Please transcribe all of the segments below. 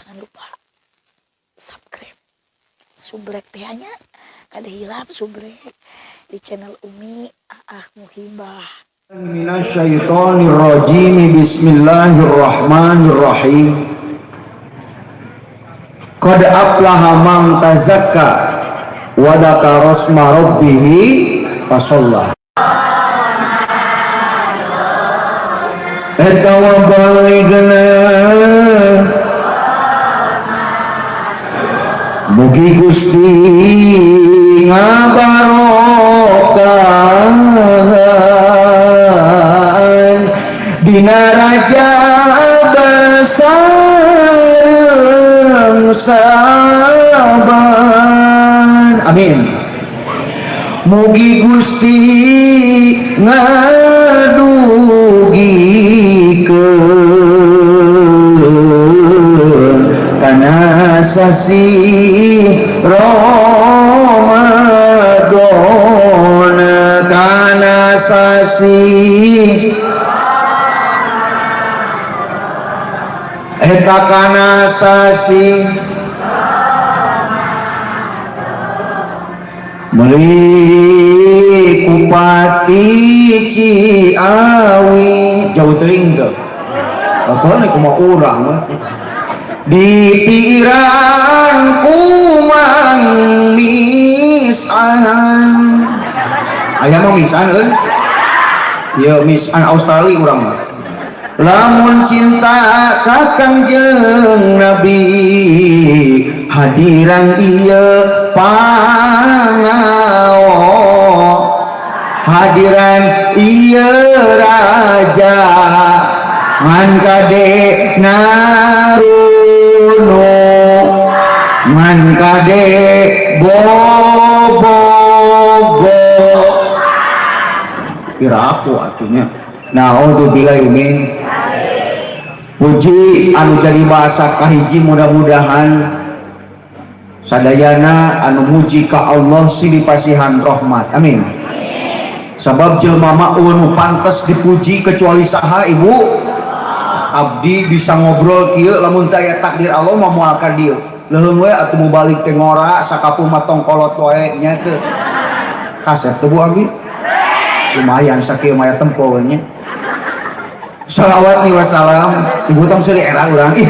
Jangan lupa subscribe, subrek teh nya, kada hilap subrek di channel Umi Aah Muhibah. Minasyaitonirrajim. Bismillahirrahmanirrahim. Qad aflaha man tazakka wa dzakara asma rabbih fashallah. Eta wa balighna mugi Gusti ngabarokahan dina Rajab sareng Saban. Amin. Mugi Gusti ngadugikeun kana sasi Ramadan, kana sasi eta kana sasi meuli kupati Ciawi jauh teuing teu atuh nih kumaha urang di piiran kumang misan aya mah misan euy ieu misan Australia urang mah. Lamun cinta ka Kangjeng Nabi hadiran ieu pangao, hadiran ieu raja ngan kade narunu ngan kade bobogo kira aku atunya. Naudzubillah min puji anu jadi bahasa kahiji, mudah-mudahan sadayana anu muji ka Allah sing dipasihan rahmat. Amin. Sabab jelema mah eueuh nu pantes dipuji kecuali saha ibu? Abdi bisa ngobrol kieu lamun teu aya takdir Allah mah moal ka dieu. Leuheung we atuh mu balik teh ngora sakapuh mah tong kolot wae nya teu. Kasep teu Bu abdi? Lumayan sakieu mah aya tempo nya. Salawat nih wassalam ibu tong seuri era urang ih.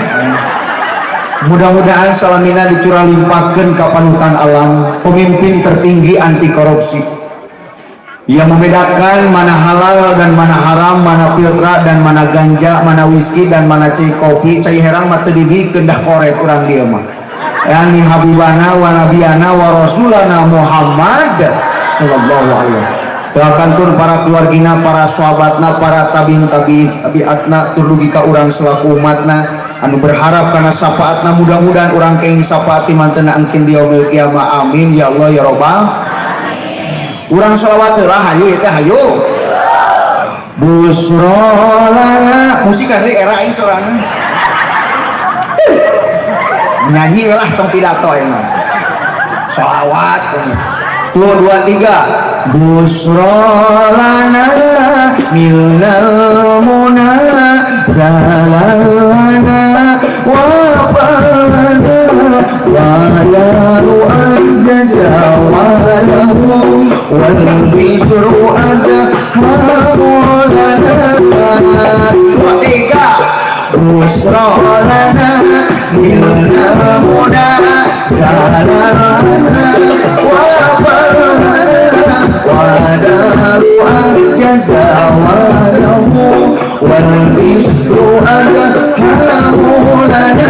Mudah-mudahan salamina dicurah limpahkeun ka panutan alam, pemimpin tertinggi anti korupsi yang membedakan mana halal dan mana haram, mana filtra dan mana ganja, mana whisky dan mana cai kopi. Cai herang mah teu dibikeun dah koret urang dieu mah. Yani habibana wa nabiyana wa rasulana Muhammad sallallahu alaihi wasallam. Doakan tur para keluargina, para sahabatna, para tabiin tabiin tabiatna, tur dugi ka urang selaku umatna anu berharap karena syafaatna, mudah-mudahan urang kenging syafaat mantena engkin di yaumil kiamah. Amin ya Allah ya robbal. Urang sholawat heula hayu ieu teh hayu. Busrolana musik kan era aing sorangan. Nyanyi lah tong pidato emang. Sholawat. 2 2 3. Busrolana minal muna jalalana wa bana wa lalu anjazawalahu wal bisru adharu lana. 2 3. Busrolana minal muna jalalana wa bana wadaru anjazawalahu wal bisru adharu lana.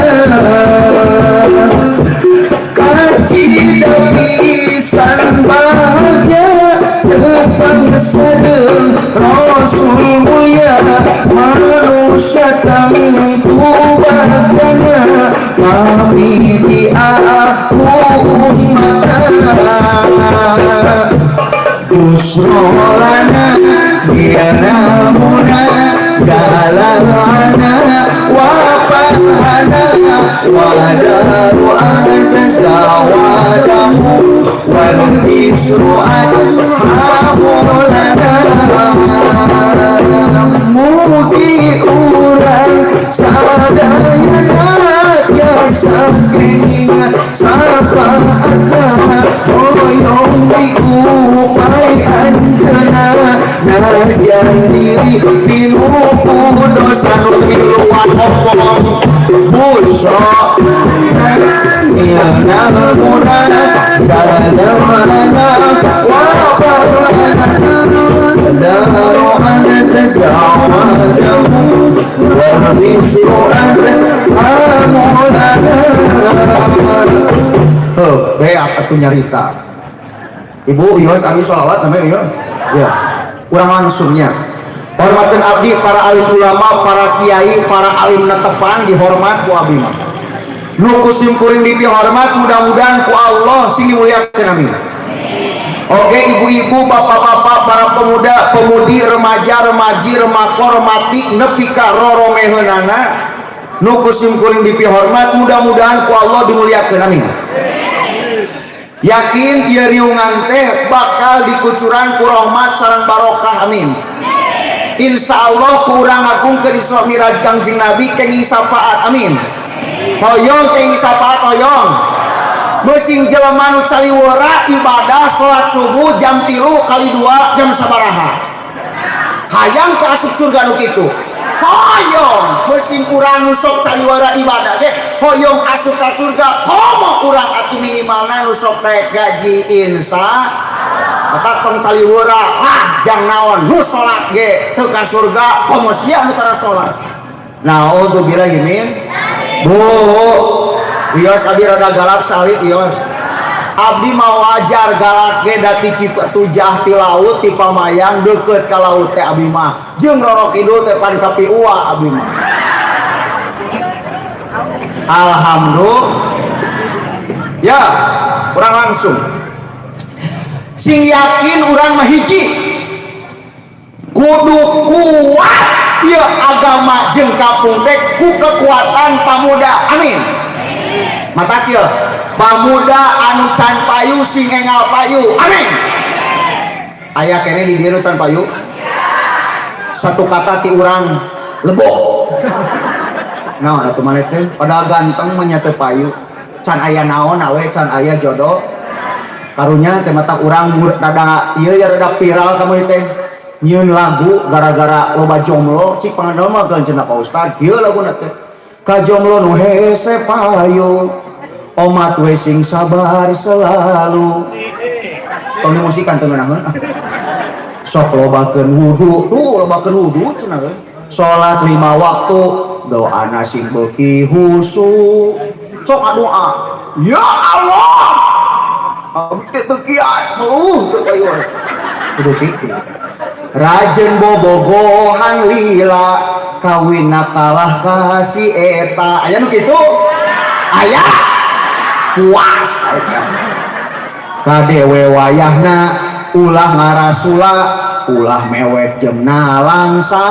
Kacida pisan bahagia depan sareng Rasul mulia, manusia tentu bahagia kami di aku umatna. Busrolana biana muna jalalana wa fahana wa daru azazawadahu wal bisru adhamulana. Mugi urang sadayana biasa Syafaatna hoyong diupay anjeunna, nadyan diri tinuku dosa nu miluan ompong. Busra nilna muna salamana wa farhana daru anasasawatahu wa misru amulana. Heuh, beak atuh nyarita. Ibu ios abi sholawat namanya ios. Ya. Urang langsungnya. Hormatin abdi para alim ulama, para kiai, para alim netepan dihormat ku abdi mah. Nu ku sim kuring dipihormat, mudah-mudahan ku Allah sing dimuliakeun, amin. Oke, ibu-ibu, bapak-bapak, para pemuda, pemudi, remaja, remaji, remako, remati, nepi ka roromeheunana nu ku sim kuring dipihormat, mudah-mudahan ku Allah dimuliakeun, amin. Yakin ieu riungan teh bakal dikucuran ku rahmat sareng barokah, amin. Insya Allah ku urang ngagungkeun Isra Mi'raj Kangjeng Nabi kenging syafaat, amin. Hoyong kenging syafaat, hoyong. Meusing jelema nu caliwara ibadah salat subuh jam 3 kali 2 jam sabaraha. Hayang teu asup surga nu kitu? Hoyong. Meusing urang nu sok caliwara ibadah ge hoyong asup ka surga, komo urang atuh minimalna nu sok naik gaji, insya Matak tong caliwara lah jang naon, nu salat ge teu ka surga, komo sia nu tara salat. Naudzubillahi min. Bu, wios abdi rada galak salit wios. Abdi mau wajar galak ge da ti Cipetujah ti laut ti Pamayang deukeut ka laut teh abdi mah. Jeung Roro Kidul teh pan kapiua abdi mah. Alhamdulillah. Ya, urang langsung. Sing yakin urang mah hiji. Kudu kuat ieu agama jeung kampung teh ku kekuatan pamuda. Amin. Mata kieu, pamuda anu can payu sing engal payu. Amin. Aya keneh di dieu nu can payu? Satu kata ti urang lebok. Naon atuh maneh teh? Padahal ganteng mah nya teu payu. Can aya naon awe, can aya jodoh. Karunya teh mata urang rada ieu ya, rada viral kamu teh. Nyieun lagu gara-gara loba jomblo, cik pangandal mah cenah Pak Ustad, kieu laguna teh. Ka jomblo nu hese payu, omat we sing sabar selalu. Tong musikan teu ngeunaheun. Sok lobakeun wudu, tuh lobakeun wudu cenah we. Salat 5 waktu, doana sing beuki husu. Sok ngadoa, ya Allah. Abdi teh teu kiai, teu payu. Kudu kitu. Rajen bobogohan lila kawin kalah kasih eta. Aya nu kitu? Aya. Puas kadewe wayahna ulah ngarasula, ulah mewek jemna langsa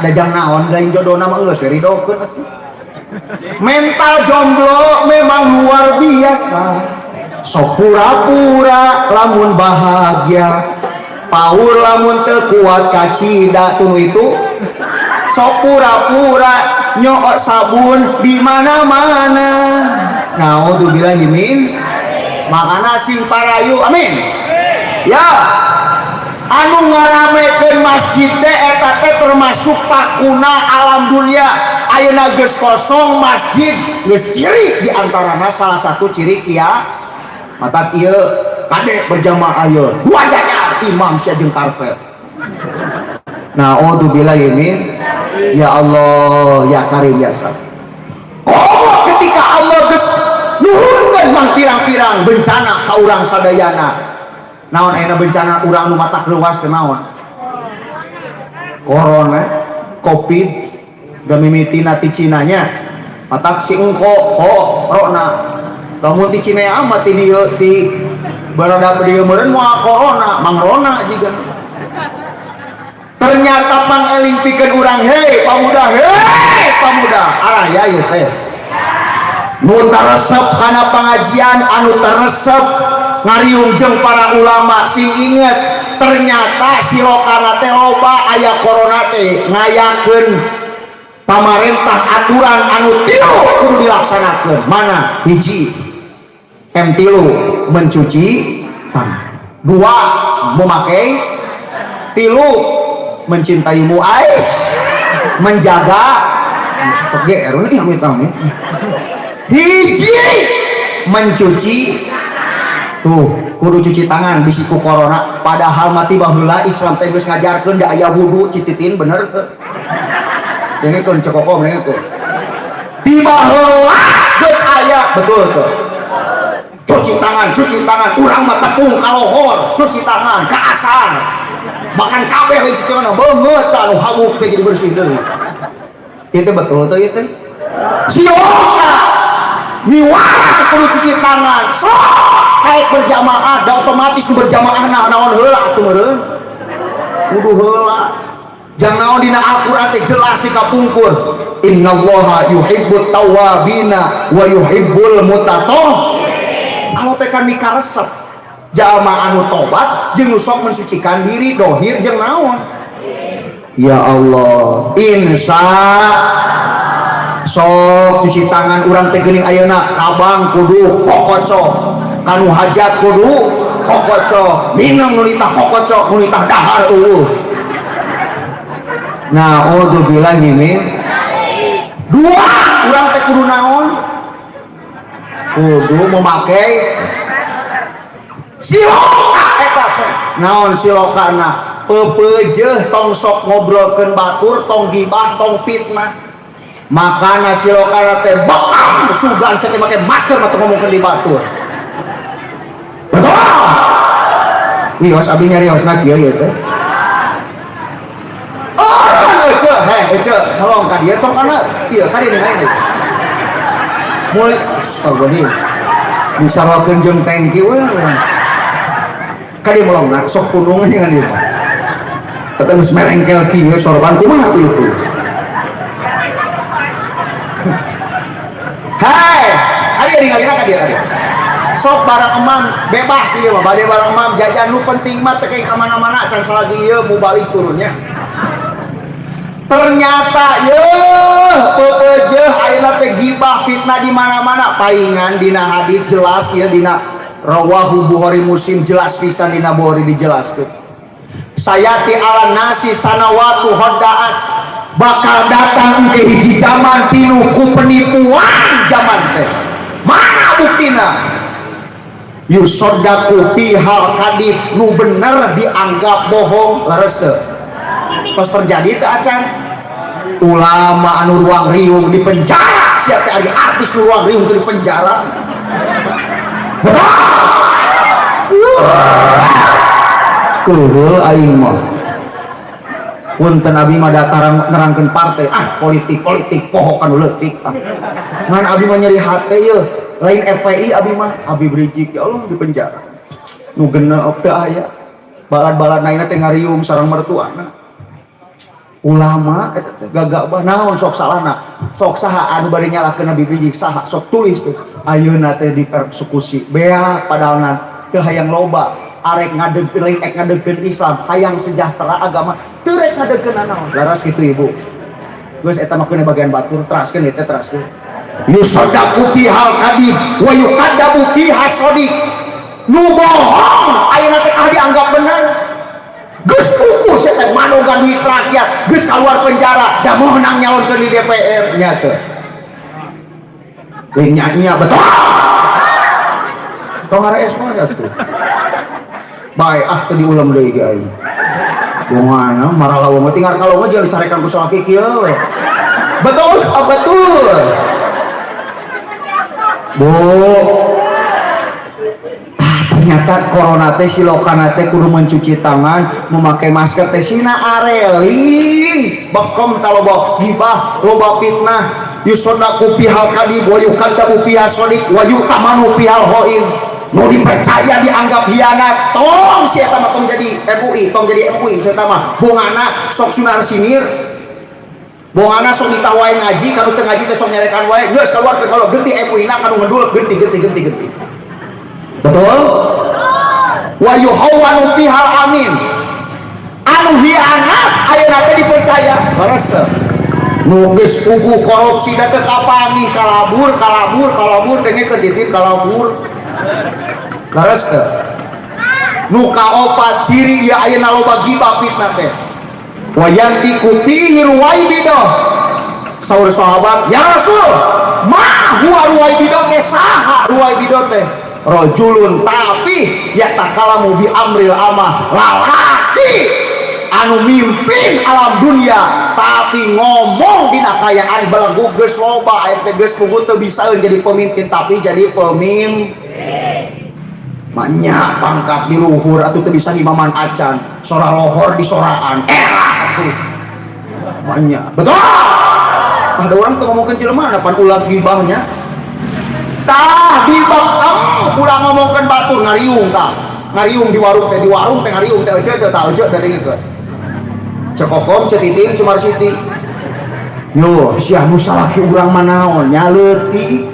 da jang naon, lain jodona mah geus we ridokeun atuh. Mental jomblo memang luar biasa, sok pura-pura lamun bahagia, paur lamun teu kuat kacida tunu itu. Sok pura-pura nyokot sabun di mana-mana. Naudzubillahi min. Makana sing parayu, amin. Ya, anu ngaramekeun masjid teh eta teh termasuk pakuna alam dunia. Ayeuna geus kosong masjid, geus ciri di antarana salah satu ciri kia mata ieu kade berjamaah ieu dua jajar imam sia jeung karpet. Naudzubillahi min. Ya Allah ya Karim ya Sab. Oh, ketika Allah geus nuhunkeun mang pirang-pirang bencana ka urang sadayana. Naon ayeuna bencana urang nu matak luas ke naon? Corona, Covid, da mimitina ti Cinanya. Matak si engko ho rona. Lamun ti Cina amat ti dieu ti barada dieu meureun moal corona, mangrona jiga. Ternyata pangeling pikeun urang, hei pamuda, hei pamuda, araya ieu teh. Nu taresep kana pengajian, anu taresep ngariung jeung para ulama sing inget, ternyata silokana teh loba aya corona teh ngayakeun pamarentah aturan anu tilu kudu dilaksanakeun. Mana hiji? M tilu mencuci tangan, dua memakai, tilu mencintaimu, ai menjaga sok GR nih amit. Hiji mencuci tuh kudu cuci tangan bisi ku corona, padahal mati baheula Islam teh geus ngajarkeun da aya wudu cititin bener teu. Dengekeun cekokom dengekeun. Ti baheula geus aya betul teu. Cuci tangan, urang mah tepung ka lohor, cuci tangan ka asar. Bahkan kabeh lain cuci tangan beungeut anu habuk teh jadi bersih deui. Itu betul teu ieu teh? Sioka miwara kudu cuci tangan. Sok naik berjamaah da otomatis nu berjamaah nah naon heula atuh meureun. Kudu heula. Jang naon dina Al-Qur'an teh jelas di kapungkur. Innallaha yuhibbut tawwabina wa yuhibbul mutatahhirin. Kalau teh kan mikaresep jalma anu tobat jeung nu sok mensucikan diri dohir jeung naon. Ya Allah, insya sok cuci tangan urang teh geuning ayeuna kabang kudu kokocok, kanu hajat kudu kokocok, minum nu nitah kokocok, nu nitah dahar eueuh. Naudzubillah min. Dua urang teh kudu naon? Kudu memakai siloka eta teh. Naon silokana? Pepeujeuh tong sok ngobrolkeun batur, tong gibah, tong fitnah. Makana silokana teh bekam sugan saya teh make masker mah teu ngomongkeun di batur. Betul. Wios abi nyariosna kieu ieu teh. Oh, ece, heh, ece, tolong ka dieu tong kana ieu ka dieu ningali. Mulai astagfirullah. Disawakeun jeung tangki we. Ka dieu molongna sok pundung dengan ieu. Teteh geus merengkel kieu sorban kumaha tuh itu. Hai, ka dieu ningalina ka dieu ka dieu. Sok barang emam bebas ieu mah, bade barang emam jajan nu penting mah teu ka mana-mana can salagi ieu mau balik turunnya. Ternyata yeuh pepeujeuh ayeuna teh gibah fitnah di mana-mana paingan dina hadis jelas ieu dina rawahu Bukhari Muslim jelas pisan dina Bukhari dijelaskeun. Sayati ala nasi sanawatu hoddaat bakal datang ke hiji zaman pinuh ku penipuan zaman teh. Mana buktina? Yusodaku pihal kadib nu bener dianggap bohong leres teu. Tos terjadi teu acan? Ulama anu ruang riung di penjara, sia teh ari artis nu ruang riung teu di penjara. Keuheul aing mah. Punten abi mah datarang nerangkeun partai, ah politik-politik poho kanu leutik ah. Ngan abi mah nyeri hate yeuh, lain FPI abi mah, Abi Rizik ya Allah di penjara. Nu genep teu aya. Balad-balad naina teh ngariung sareng mertuana. Ulama eta teh gagabah naon sok salahna, sok saha anu bari nyalahkeun Nabi Rizik saha sok tulis teh. Ayeuna teh dipersekusi beak padahal teu hayang loba arek ngadegkeun lain ek ngadegkeun Islam hayang sejahtera agama teu rek ngadegkeun naon. Laras kitu ibu. Geus eta mah keuna bagian batur teraskeun ieu teh teraskeun. Yusadaqu bihal kadib wa yukadabu biha shadiq. Nu bohong ayeuna teh dianggap bener. Geus kukuh sia teh manogan duit rakyat, geus keluar penjara, da meunang nyalonkeun di DPR nya teh. Lain nya betul. Tong ngarees mah atuh. Bae ah teu diulem deui ge aing. Kumaha marah lawa mah tinggal kalau mah jangan dicarekan ku salaki kieu. Betul, ah, betul. Bu. Ternyata corona teh silokana teh kudu mencuci tangan, memakai masker teh sina areling, bekem ta loba gibah, loba fitnah, yusodaqu bihal kadib wa yukadzabu biha shadiq wa yu'tamanu bihal khain. Nu dipercaya dianggap hianat, tong si eta mah tong jadi MUI, tong jadi MUI si eta mah. Bongana sok sunar sinir. Bongana sok ditawain ngaji, kanu teu ngaji teh sok nyarekan wae, geus keluar kalau genti MUI na kanu ngedul genti genti genti genti. Betul? Wa yuhawwanu bihal amin. Anu hianat ayeuna teh dipercaya. Leres teu? Nu geus puguh korupsi da teu kapanggih kalabur kalabur kalabur teh ke titik kalabur. Leres teu? Nu kaopat ciri ieu ayeuna loba gibah fitnah teh. Wa yantiqu fihi ruwaibidah. Saur sahabat, ya Rasul, ma huwa ruwaibidah teh, saha ruwaibidah teh? Rajulun tapi yatakalamu bi amril amah, lalaki anu mimpin alam dunia tapi ngomong dina kayaan belenggu. Geus loba aya teh, geus puguh teu bisaeun jadi pemimpin tapi jadi pemimpin. Banyak pangkat di luhur atuh teu bisa ngimaman acan, sora lohor di soraan era atuh banyak. Betul, ada orang tuh ngomongkeun jelema pan ulah gibahnya. Tah, gibah ulah ngomongkeun batur, ngariung. Tah, ngariung di warung teh, di warung teh ngariung teh euceut teh, tah euceut dari gitu. Ceu Kokom, Ceu Titin, Ceu Marsiti, yo sia nu salaki urang mah naon nya, leutik.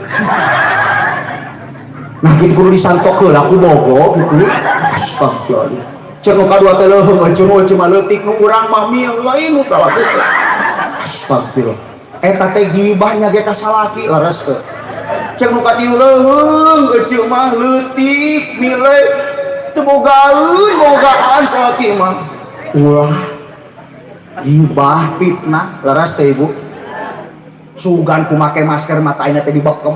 Nah, kitu kudu disantok heula ku bogo kitu. Astagfirullah. Cek nu kadua teh, leuheung euceut, euceut mah leutik, nu urang mah mil lain nu salaki teh. Astagfirullah. Eta teh gibahnya ge ka salaki, leres teu? Cek nu katilu, leuheung euceut mah leutik, mile teu bogaeun bogaan salaki mah. Ulah gibah fitnah, leres teh, Ibu? Sugan ku make masker mata aina teh dibekem.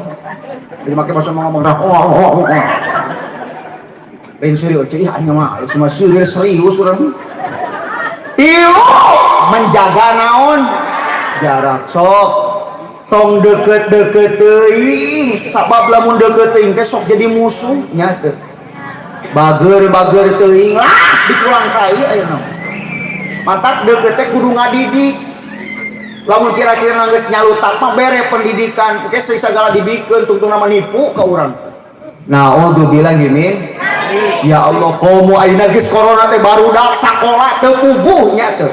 Jadi make masker ngomong oh, oh, oh, oh. Lain serius, ih aing mah cuma serius, serius urang. Tilu, menjaga naon? Jarak. Sok tong deket-deket teuing, sabab lamun deket teuing teh sok jadi musuh nya teu. Bager-bager teuing lah dikulang kai ayeuna. Matak deket teh kudu ngadidik. Lamun kira-kira geus nyalutak mah bere pendidikan, oke segala dibikeun, tungtung nama nipu ka urang. Naudzubillah min. Ya Allah, komo ayeuna geus corona teh barudak sakola teu puguh nya teu.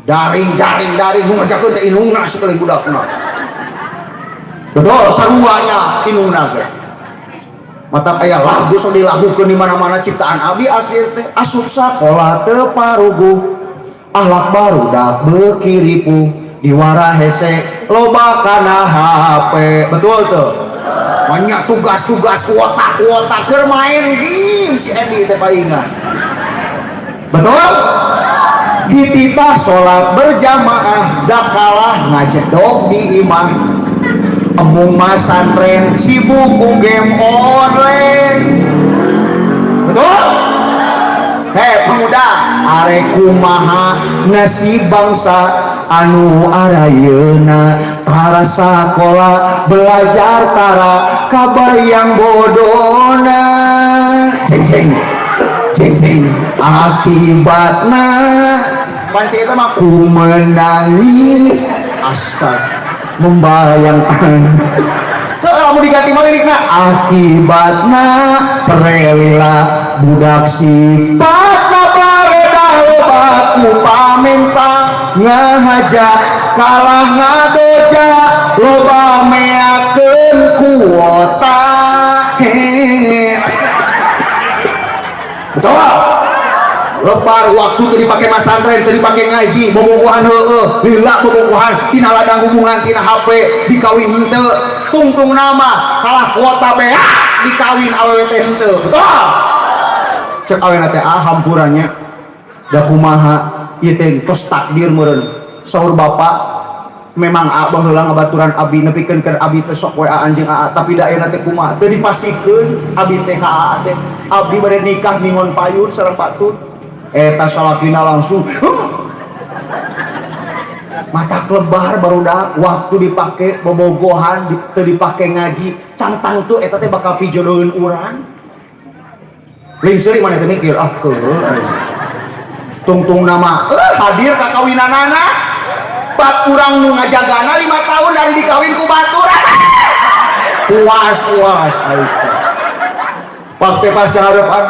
Daring, daring, daring, nu ngerjakeun teh indungna sekali budakna. Betul, saruanya indungna teh. Mata kayak lagu sok dilagukeun di mana-mana ciptaan abi asli teh, asup sakola teu paruguh, ahlak barudak beuki ripuh, diwara hese loba kana HP. Betul tuh? Banyak tugas-tugas, kuota-kuota, keur main game si Edi teh palingan. Betul? Dititah sholat berjamaah dak kalah ngajedog di imah, embung masantren sibuk ku game online. Betul? Hei pemuda, arek kumaha nasib bangsa anu ayeuna, tara sakola belajar tara kabayang bodona. Ceng ceng ceng ceng, akibatna panci itu mah ku menangis, astag membayangkan. Kamu diganti mah lirikna, akibatna prelila budak sifatna baredah, loba ku pamenta ngahaja kalah ngadoja, loba meakeun kuota. Hehe. Betul. Lebar waktu teu dipake masantren, teu dipake ngaji, bobogohan heueuh, lila bobogohan tina ladang hubungan tina HP, dikawin henteu, tungtung nama kalah kuota beak dikawin awewe teh henteu. Betul. Cek awena teh, ah hampurannya da kumaha ieu teh, tos takdir meureun. Saur bapak, memang a baheula ngabaturan abi nepikeun keur abi teh sok we anjing aa, tapi da ayeuna teh kumaha, teu dipasikeun abi teh ka aa teh, abdi bade nikah ningon payun sareng batur. Eta salakina langsung mata kelebar. Barudak waktu dipake bobogohan, teu dipake ngaji, cangtang tuh eta teh bakal pijodoheun urang. Lain seuri mana teh mikir, ah heueuh, tungtung nama hadir ka kawinanana, bat urang nu ngajagana 5 tahun dari dikawin ku batur, puas puas aing. Pak teh pas harapan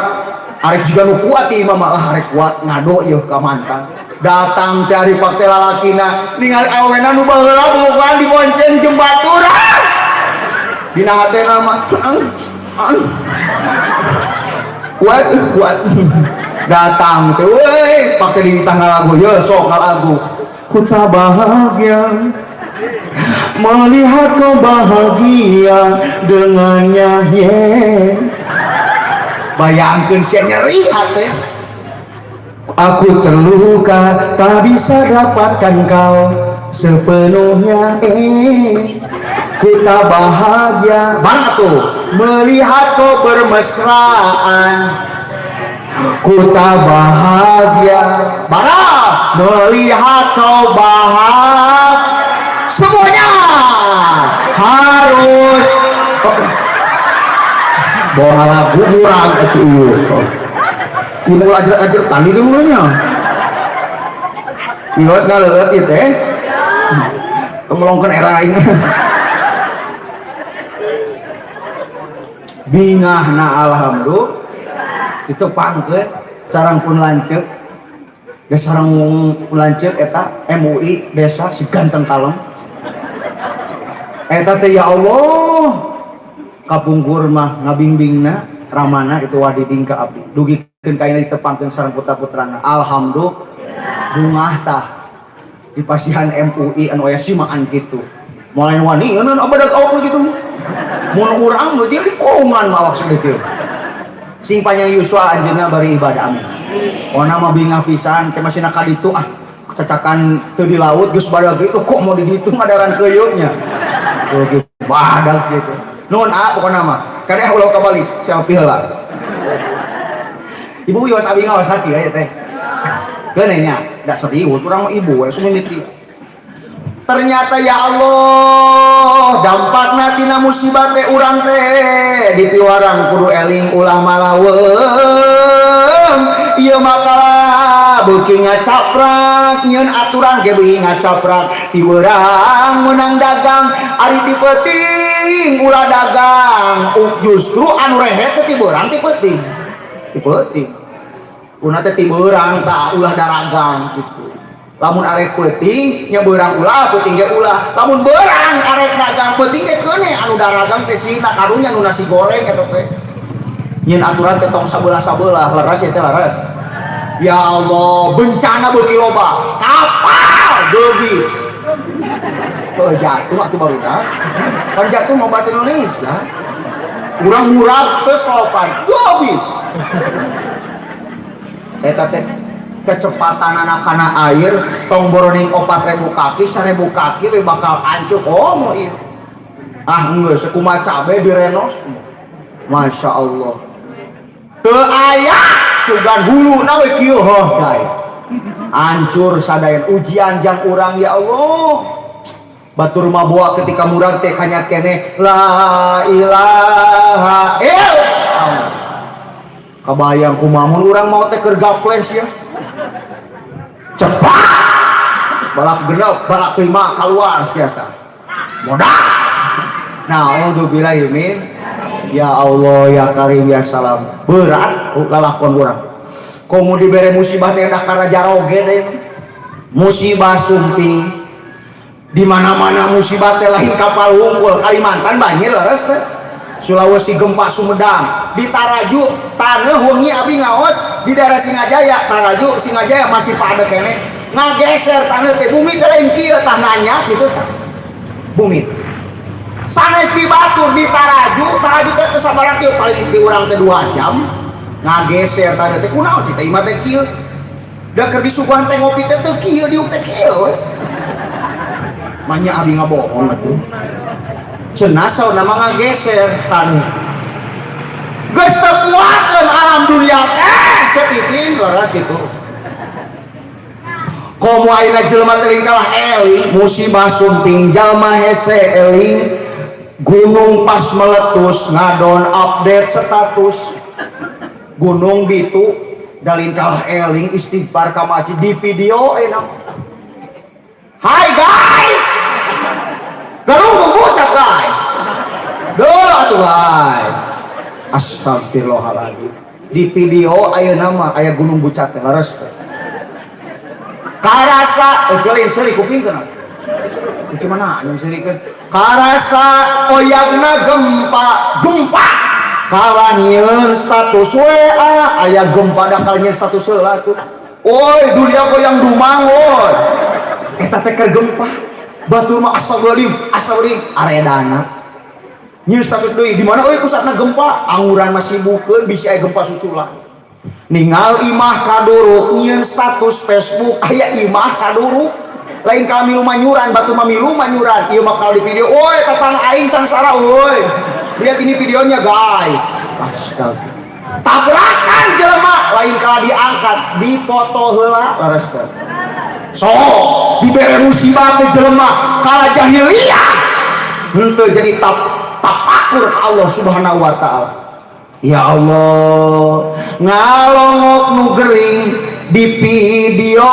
arek juga nu kuat ti imam lah, arek kuat ngado ieu ka mantan. Datang teh ari pak teh lalakina ningali awena nu baheula bobogohan dibonceng jeung batur, dina hatena mah kuat kuat. Datang teh we pak teh dititah ngalagu, ye sok ngalagu ku bahagia. Melihat kau bahagia dengannya, ye. Bayangkan sia nyeri hati. Aku terluka tak bisa dapatkan kau sepenuhnya, eh. Ku tak bahagia banget tuh melihat kau bermesraan. Ku tak bahagia barang melihat kau bahagia. Semuanya harus bawa lagu murah itu. Ieu ulah ajar tani di mulanya. Wios ngaleueut ieu teh. Kemelongkeun era aing. Bingahna alhamdulillah. Itu pangkeun sarang pun lanceuk. Da sarang pun lanceuk eta MUI desa si ganteng kalem. Eta teh ya Allah. Kapungkur mah ngabingbingna ramana itu wadiding ka abdi. Dugikeun ka ayeuna ditepangkeun sareng putra-putrana. Alhamdulillah. Bungah tah di pasihan MUI anu aya simaan kitu. Moal wani ngeuneuh abadag awak kitu. Mun urang mah di kurungan mah awak sakitu. Sing panjang yuswa anjeunna bari ibadah, amin. Ona mah bingah pisan ke masih ka ditu ah cacakan teu di laut geus badag gitu kok mau di ditu ngadaran keuyeuh nya. Tuh gitu badag gitu. Nuhun ah pokona mah. Kadeh ulah kabalik selfie heula. Ibu wios abi ngawas hati ya teh. Keun nya, da serius urang mah ibu we sumimiti. Ternyata ya Allah dampakna tina musibah teh urang teh dipiwarang kudu eling ulah malaweung. Ieu makalah beuki ngacaprak nyeun aturan ge beuki ngacaprak ti beurang meunang dagang ari ti peuting ulah dagang justru anu rehe teh ti beurang ti peuting ti peuting una teh ti beurang tah ulah daragang gitu. Lamun arek peuting nya beurang ulah peuting ge ulah lamun beurang arek dagang peuting ge keune anu daragang teh sina karunya nu nasi goreng eta teh nyeun aturan teh tong sabelah-sabelah leres ya teh leres. Ya Allah bencana beuki loba kapal geubis heuh jatuh atuh barudak kan jatuh mau bahasa Indonesia urang murag teu sopan geubis eta teh kecepatan anak kana air tong boroning 4000 kaki 1000 kaki we bakal hancur. Oh mau ieu ah geus sakumaha cabe direnos Masya Allah teu aya sugan huluna we kieu heuh dae hancur sadayan ujian jang urang ya Allah. Batur maboa ketika murag teh kanyat keneh la ilaha illallah. Kabayang kumaha mun urang mau teh keur gaples ya cepat balak genep balak lima keluar sia tah modal. Naudzubillah min ya Allah ya Karim ya Salam berat lalakon urang komo dibere musibah teh dah kana jaroge deui musibah sumping di mana-mana musibah teh lain kapal wungkul Kalimantan banjir leres teh Sulawesi gempa Sumedang di Taraju taneuh wengi abi ngaos di daerah Singajaya Taraju Singajaya masih pada kene ngageser taneuh teh bumi teh lain kieu tah nanya kitu tah bumi sanes di Batur di Taraju Taraju teh teu sabarang kieu paling di urang teh 2 jam ngageser taneuh teh kunaon sih teh imah teh kieu da keur disuguhan teh ngopi teh teu kieu diuk teh kieu we manya abi ngabohong atuh cenah sauna mah ngageser taneuh geus teu kuateun alam dunia teh cek itin leres kitu komo ayeuna jelema teh kalah eling musibah sumping jalma hese eling gunung pas meletus ngadon update status gunung bitu dalin kalah eling istighfar ka masjid di video enak. Hai guys galunggung bocah guys doa atuh guys astagfirullahaladzim di video ayeuna mah aya gunung bucat teh leres teh karasa euceulin seuri kupingkeun atuh mana yang seurikeun karasa oyagna gempa gempa kalah nyieun status WA aya gempa da kalah nyieun status heula tuh woi dunia goyang dumang woi eta teh keur gempa Batur mah astagfirullahaladzim, astagfirullahaladzim, aredana. Nyeun status deui, di mana euy pusatna gempa? Anguran masih bukeun bisi aya gempa susulan. Ningal imah kaduruk, nyieun status Facebook aya imah kaduruk. Lain kami manyuran, batu mah milu manyuran. Ieu mah di video, woi tetangga aing sangsara woi. Lihat ini videonya guys. Astaga. Tabrakan jelema, lain kala diangkat, dipoto heula leres teh. So, dibere musibah teh jelema kala jahiliyah. Henteu jadi tapakur ka Allah Subhanahu wa taala. Ya Allah, ngalongok nu gering di video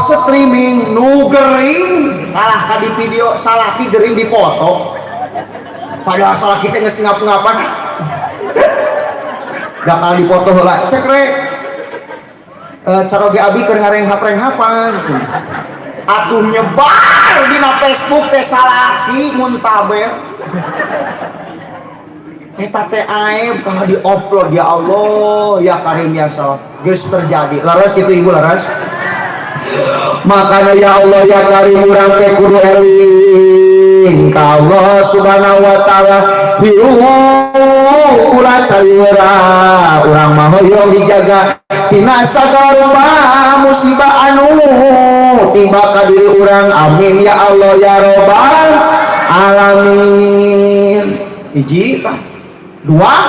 streaming nu gering kalah ka di video salah ti gering dipoto. Padahal salah kita geus ngap-ngapan. Bakal dipoto heula cek rek. Caroge abi keur ngarenghap-renghapan. Atuh nyebar dina Facebook teh salaki muntaber. Eta teh aib kalau di-upload, ya Allah ya Karim ya salah geus terjadi laras itu ibu laras. Makanya ya Allah ya Karim, urang teh kudu eling ka Allah Subhanahu wa taala, hirup ulah caliwera, urang mah hoyong dijaga tina sagala musibah anu tiba ka diri urang. Amin ya Allah ya robbal alamin. Hiji tah. Dua,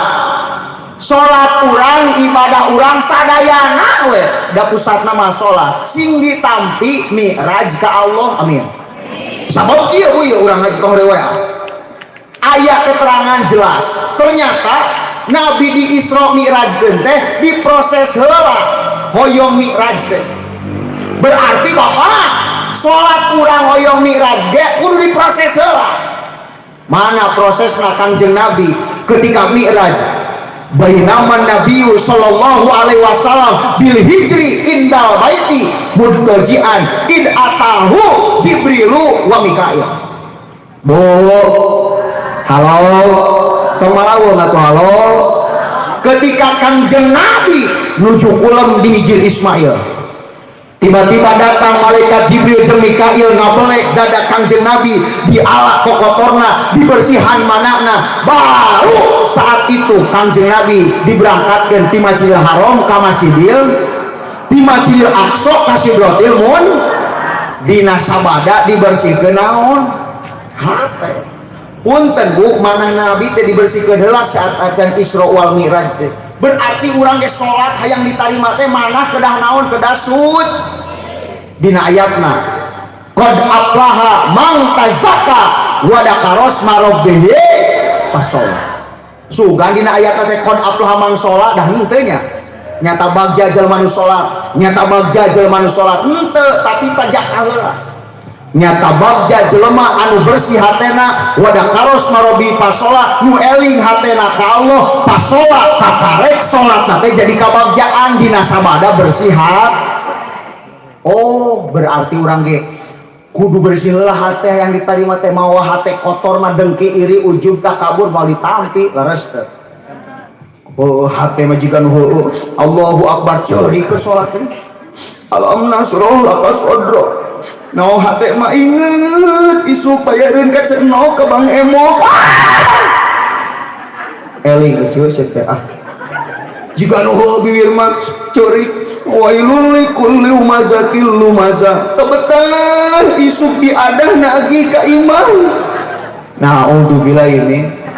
salat urang, ibadah urang sadayana we da pusatna mah salat sing ditampi mi'raj ka Allah. Amin. Sabab kieu we urang ngaji tong rewe aya keterangan jelas, ternyata Nabi di Isra Mi'raj teh diproses heula hoyong mi'raj teh. Berarti bapak salat urang hoyong mi'raj ge kudu diproses heula. Mana prosesna Kangjeng Nabi ketika mi'raj? Bainaman Nabiyyu sallallahu alaihi wasallam bil hijri indal baiti mudtajian id atahu Jibrilu wa Mikail. Bu, halo, tong malawung atuh, halo. Ketika Kangjeng Nabi nuju kulem di Hijir Ismail, tiba-tiba datang malaikat Jibril jeung Mikail, ngabelek dada Kangjeng Nabi, dialak kokotorna, dibersihan manana. Baru saat itu Kangjeng Nabi diberangkatkan di Masjidil Haram ka Masjidil, di Masjidil Aqsa ka Sidratil Mun. Dina sabada dibersihkeun naon? Hate. Punten Bu, mana Nabi teh dibersihkeun heula saat acan Isra wal Mi'raj teh. Berarti urang ge salat hayang ditarima teh manah kedah naon? Kedah sud. Dina ayatna qad aflaha man tazakka wa dzakara asma rabbih fasholla. Sugan dina ayatna teh qad aflaha man sholat, dah henteu nya. Nyata bagja jelema nu salat, nyata bagja jelema nu salat henteu, tapi tajak heula. Nyata bagja jelema anu bersih hatena, wa dzakara asma rabbih fasholla, nu eling hatena ka Allah fasholla, kakarek salatna teh jadi kabagjaan dina sabada bersih hat. Oh, berarti urang ge kudu bersih heula hate yang diterima teh. Mawa hate kotor mah dengki, iri, ujub, takabur, moal ditampi, leres teh? Oh, hate mah jiga nu heueuh Allahu akbar ceurik ke salat teh. Alam nasroh laka sodro. No hate mah inget isuk bayareun ka cenok ka Bang Emok. Eling eceu sieun teh ah. Jiga nu heueuh bibir mah ceurik wailul likulli humazatil lumaza. Teu betah isuk diadah nagih ka imah. Naudzubillah ini.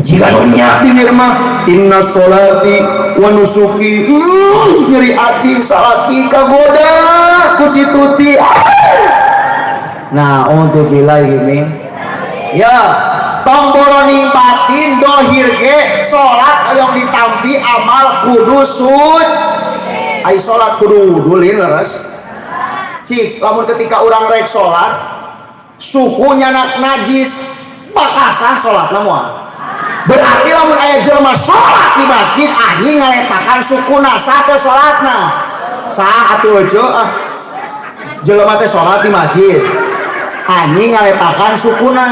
Jika nu nyak bibir mah inna sholati wa nusuki, nyeri ati salati kagoda ku si Tuti. Nah, naudzubillah ini ya, tong boroning batin dohir ge salat hoyong ditampi amal kudu sud. Ai salat kudu wudhu leres? Cik, lamun ketika urang rek salat suku nyanak najis, bakal sah salatna moal? Berarti lamun aya jelema salat di masjid anjing ngaletakan sukuna, sah teh salatna? Sah atuh euceu ah. Jelema teh salat di masjid anjing ngaletakan sukuna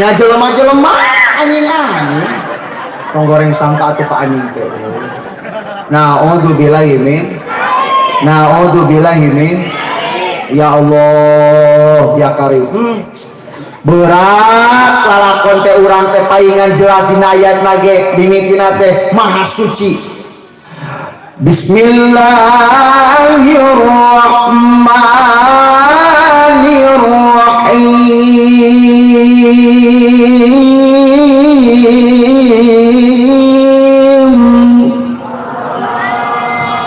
nya, jelema-jelema anjing-anjing tong goreng sangka atuh ka anjing teh. Naudzubillahi min, naudzubillahi min. Ya Allah ya Karim. Berat lalakon teh urang teh paingan jelas dina ayat nage mimitina teh maha suci. Bismillahirrahmanirrahim.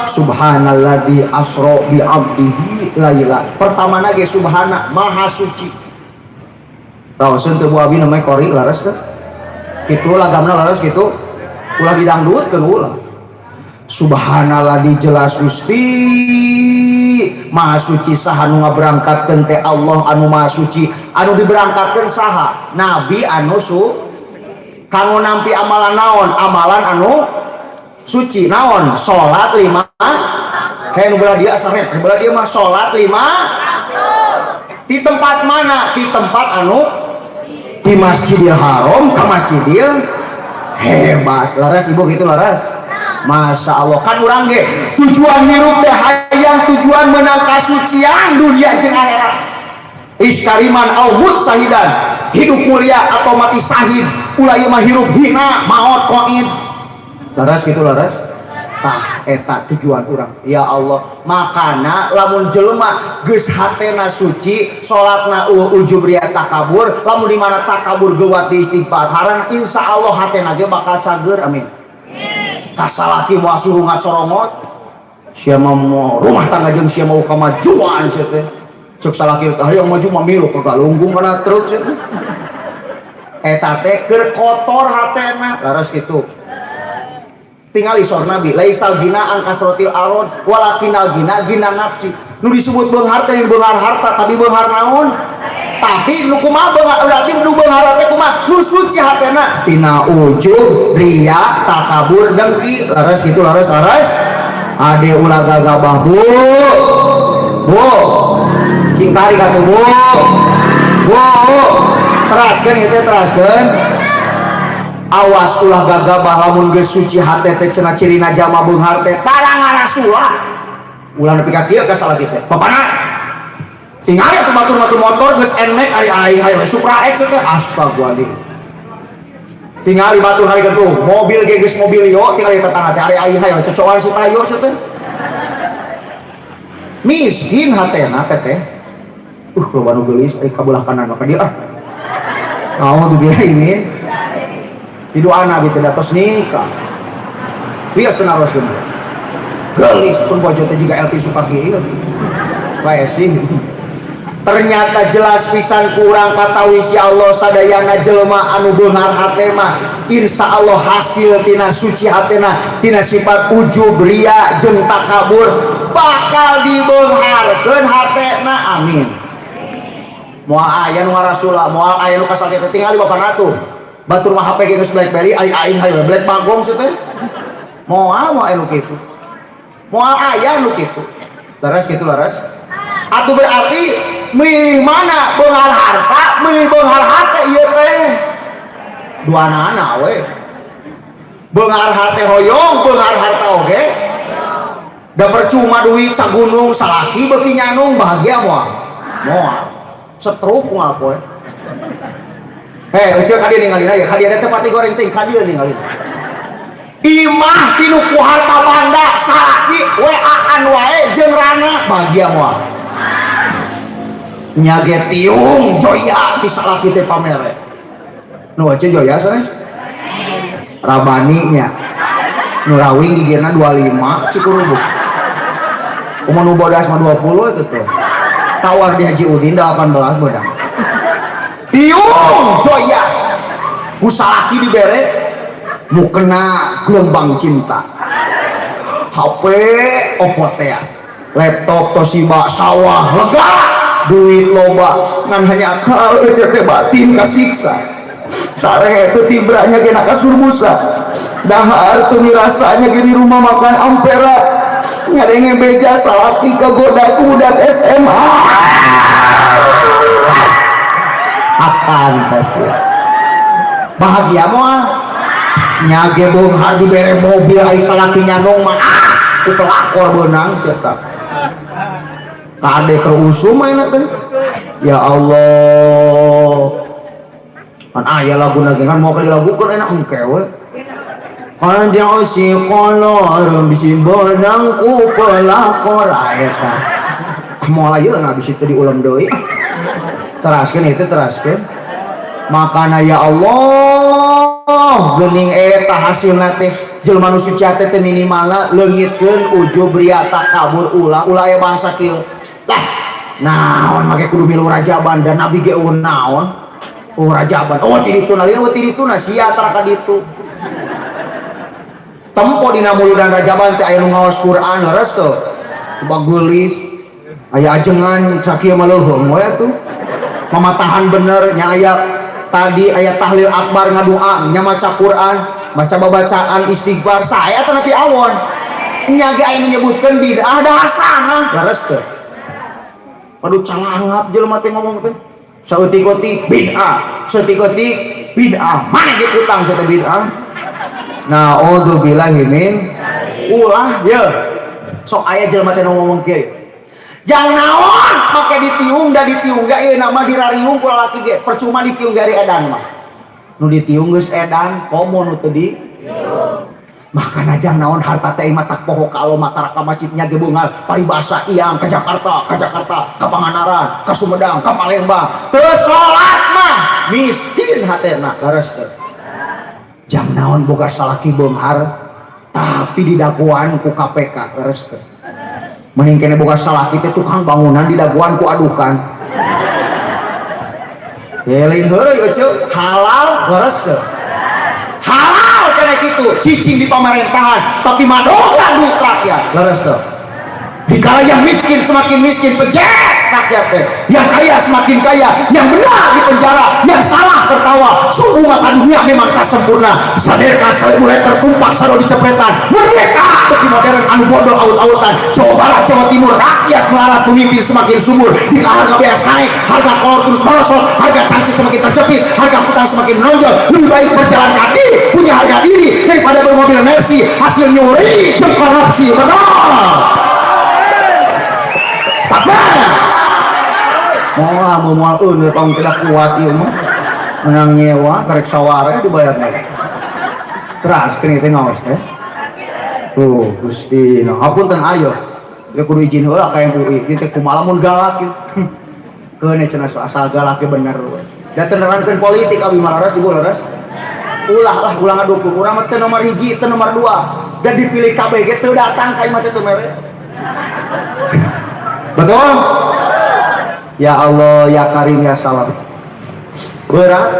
Subhanalladzi asra bi 'abdihi laila. Pertama nage subhana maha suci. Rawaseun teu bu abi namanya qori laras teh. Kitu lagamna laras kitu. Ulah didangdutkeun ulah. Subhanallah jelas Gusti maha suci saha nu ngaberangkatkeun teh Allah anu maha suci anu diberangkatkeun saha nabi anu su kanggo nampi amalan naon amalan anu suci naon salat 5 kayak nu belah dia sarep belah dia mah salat 5 di tempat mana di tempat anu di Masjidil Haram ke Masjidil hebat laras ibu gitu laras. Masya Allah kan urang ge tujuan hirup teh hayang tujuan menang kasucian dunia jeung akhirat. Iskariman au mut sahidan, hidup mulia atau mati sahid, ulah ieu mah hirup hina maot qaid. Laras gitu laras. Tah eta tujuan urang. Ya Allah, makana lamun jelema geus hatena suci, salatna ujub riya takabur, lamun di mana takabur geuwat di istighfar, haran insya Allah hatena ge bakal cager, amin. Kasalaki moal suruh ngacorongot sia mah rumah tangga jeung sia mau kamajuan sia teh cek salaki teh hayang maju mah milu ka galunggung kana truk sia teh eta teh keur kotor hatena laras kitu tingali sor nabi laisal gina angkasrotil aron walakinal gina gina nafsi nu disebut beunghar teh beunghar harta tapi beunghar naon tapi nu kumaha beunghar berarti nu beunghar teh kumaha nu suci hatena tina ujub riya takabur dengki laras kitu laras laras ade ulah gagabah bu bu cing tarik atuh bu bu teraskeun ieu teh teraskeun awas ulah gagabah lamun geus suci hate teh cenah cirina jalma beunghar teh tara ngarasulah ulah nepi ka kieu ka salaki teh bapana tingali atuh batur-batur motor geus Nmax ari aing hayo Supra X teh astagfirullahaladzim tingali batur hari gentuh mobil ge geus mobil yo tingali tetangga teh ari aing hayo cocokan si tayo teh miskin hatena teh loba nu geulis euy kabelah kanan mah ka dieu ah naon dibiarin di doana abi teh datos nikah wios cenah rasul geulis pun bojo teh jiga LT Supaki ieu bae sih. Ternyata jelas pisan kurang katawis ya Allah sadayana jelema anu beunghar hate mah insya Allah hasil tina suci hatena tina sifat ujub riya jeung takabur bakal dibeungharkeun hatena amin. Moal aya nu ngarasula moal aya nu kasakit tingali bapana tuh batur mah HP geus BlackBerry ai aing hayo Black Bagong sih teh moal moal aya nu kitu moal aya nu kitu laras kitu laras atuh berarti milih mana beunghar harta milih beunghar hate ieu teh duanana we beunghar hate hoyong beunghar harta oge da percuma duit sagunung salaki beuki nyanung bahagia moal moal stroke moal poe heh euceuk ka dieu ningalina ya ka dieu teh pati goreng teh ka dieu ningalina imah tinu ku harta banda salaki WA-an wae jeung rana bahagia moal nyage tiung joya ti salaki teh pamere nu aja joya sanes rabani nya nu rawing gigirna 25 cikurubuk kumaha nu bodas mah 20 itu teh tawar di Haji Udin 18 bodang tiung joya ku salaki dibere mu kena gelombang cinta HP opo teh laptop Toshiba sawah lega duit loba ngan hanya akal euceuk teh batin kasiksa sare teu tibranya kena kasur busa dahar teu dirasanya ge di rumah makan ampera ngadenge beja salaki kagoda ku budak SMA akan kasih bahagia moal nyage beunghar dibere mobil ai salaki nyanong mah ah ku pelakor beunang sia tah. Kade keur usum ayeuna teh. Ya Allah. Kan aya laguna ge kan mau dilagukeun enak engke we. Kanjeng si kolor bisi beunang ku pelakor eta. Moal ayeuna bisi teu diulem deui. Teraskeun itu teraskeun. Makana ya Allah geuning eta hasilna teh jelema nu suci teh minimalna leungitkeun ujub ria takabur ulah ulah aya bahasa kieu. Lah naon make kudu milu rajaban dan nabi ge eueuh naon? Oh rajaban. Oh ti ditu nalina oh ti ditu na sia tara ka ditu. Tempo dina muludan rajaban teh aya nu ngaos Quran leres teu? Coba geulis. Aya ajengan sakieu mah leuheung we atuh. Mamatahan bener nya aya tadi aya tahlil akbar ngadoa nya maca Quran, maca babacaan istighfar, saya teh nepi awon. Nya ge aya menyebutkeun bid'ah da hasanah, leres teu? Aduh calangap jelema teh ngomong teh. Saeutik-eutik bid'ah, saeutik-eutik bid'ah. Mana ge kutang saya teh bid'ah? Naudzubillahi min ulah ye. Sok aya jelema teh ngomong kieu. Jang naon make ditiung da ditiung ge ieu nama dirariung ku lalaki ge percuma ditiung ge ari edan mah. Nu ditiung geus edan komo nu teu di Makana jang naon harta teh mah tak poho ka Allah mah ka masjidnya ge beunghar paribasa iang ka Jakarta, ka Jakarta, ka Pangandaran, ka Sumedang, ka Palembang. Teu salat mah miskin hatena leres teu. Jang naon boga salaki beunghar tapi didagoan ku KPK leres teu. Mending kene boga salaki teh tukang bangunan didagoan ku adukan. Eling heureuy euceu halal leres teu. Halal kene kitu cicing di pemerintahan tapi madogan duit rakyat leres teu. Dikala yang miskin semakin miskin pejet rakyat teh, yang kaya semakin kaya, yang benar di penjara, yang salah tertawa. Sungguh mata dunia memang tak sempurna. Saderka seribu tertumpah saro dicepretan. Merdeka bagi modern anu bodoh aut-autan. Jawa Barat, Jawa Timur, rakyat melarat pemimpin semakin subur. Di harga beas naik, harga kolor terus merosot, harga cangcut semakin terjepit, harga kutang semakin menonjol. Lebih baik berjalan kaki, punya harga diri daripada bermobil Mercy, hasil nyuri, jeung korupsi. Betul. Takbir. Moal moal euneur tong tidak kuat ieu mah. Menang nyewa karek saware dibayar mah. Teras kene teh ngaos teh. Tuh Gusti, nah hapunten ayo. Ieu kudu izin heula ka MUI, ieu teh kumaha lamun galak ieu. Keun cenah asal galak ge bener we. Da teu nerangkeun politik abi mah leres ibu leres. Ulah lah ulah ngadukung urang mah teu nomor 1, teu nomor 2. Da dipilih kabeh ge teu datang ka imah teh teu mere. Betul? Ya Allah, ya Karim, ya Salam. Berat.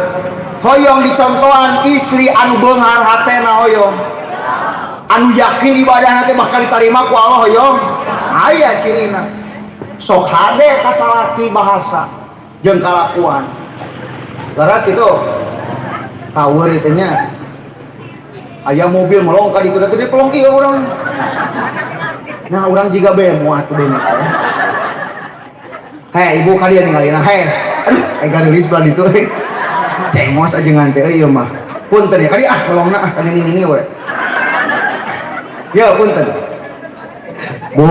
Hoyong dicontohan istri anu beunghar hatena hoyong. Anu yakin ibadah teh bakal diterima ku Allah hoyong. Aya cirina. Sok hade ka salaki bahasa jeung kalakuan. Leres itu. Kaweur teh nya. Aya mobil melong ka ditu teh pelong ieu urang. Nah, urang jiga bemo atuh bemo. Hei, ibu kalian ninggalin. Hei, aduh, aing geulis belah ditu. Cengos aja ngan teh ieu mah. Punten ya, kali ah melongna ah kan ini ini we. Ya, punten. Bu,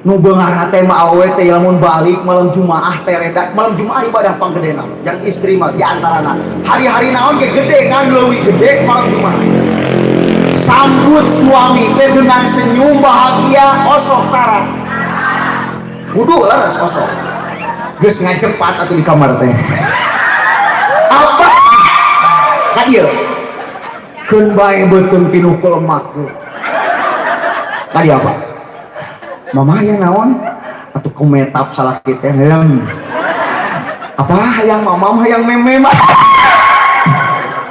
nu beunghar hate mah awewe teh lamun balik malam Jumaah teh reda, malam Jumaah ibadah panggedena. Yang istri mah di antarana. Hari-hari naon ge gede ngan leuwih gede malam Jumaah. Sambut suami teh dengan senyum bahagia osok tara. Kudu leres osok. Geus ngajepat atuh di kamar teh. Apa? Ka ieu. Keun bae beuteung pinuh ku lemak. Ka dieu apa? Mama hayang naon? Atuh kumetap salah kita helm. Apa hayang mama hayang meme?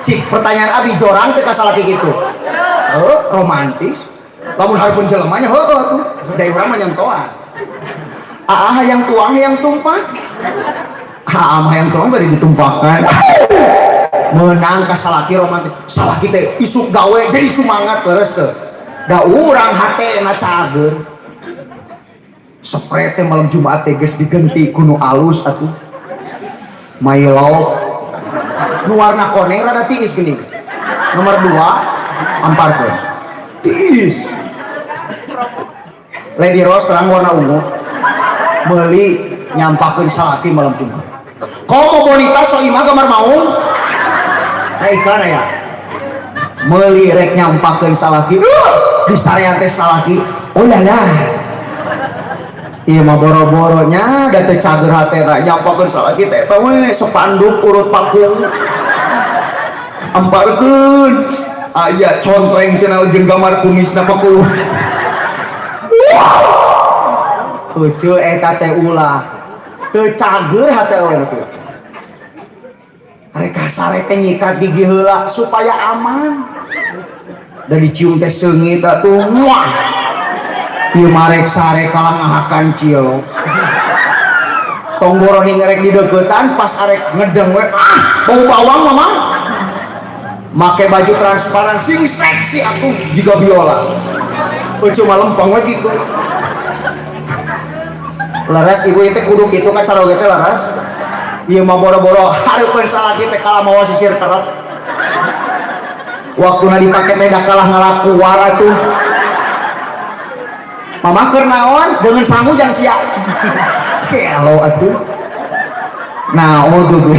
Cik, pertanyaan abi jorang teh ka salaki kitu. Heuh, romantis. Lamun hareupeun jelema nya heueuh atuh. Da urang mah nyentoan. Aa hayang tuang hayang tumpah. Aa mah hayang tuang bari ditumpahkan. Menang ka salaki romantis. Salaki teh isuk gawe jadi semangat leres teh. Da urang hatena cager. Spray teh malam Jumat teh geus digenti ku nu alus atuh. My love. Nu warna koneng rada tiis geuning. Nomor 2 ampar teh. Tiis. Lady Rose terang warna ungu. Meuli nyampakeun salaki malam Jumat. Komo bonita soimah gambar maung. Nah, iklan aya. Meuli rek nyampakeun salaki. Di sarean teh salaki. Oh lah lah. Ieu mah boro-boronya da teu cager hatena nyampakeun salaki teh eta we sepanduk urut pakung. Amparkeun. Aya contreng cenah jeung gambar kumisna pakuluh. Wow. Ece eta teh ulah. Teu cager hate we nu kieu. Rek sare teh nyikat gigi heula supaya aman. Da dicium teh seungit atuh. Wah. Ieu mah rek sare kalah ngahakan cilok. Tong boro ngerek di deukeutan, pas arek ngedeng we, ah, bau bawang mama. Make baju transparan sing seksi atuh jiga biola. Ece mah lempeng we gitu. Leres, ibu itu kudu kitu kan, caroge teh leres. Ieu mah boro-boro hareupeun salaki teh kalah mawa sisir keret. Waktuna dipake teh da kalah ngalakuar atuh. Mama keur naon dengan sangu jang sia. Gelo atuh. Nah, oh tuh.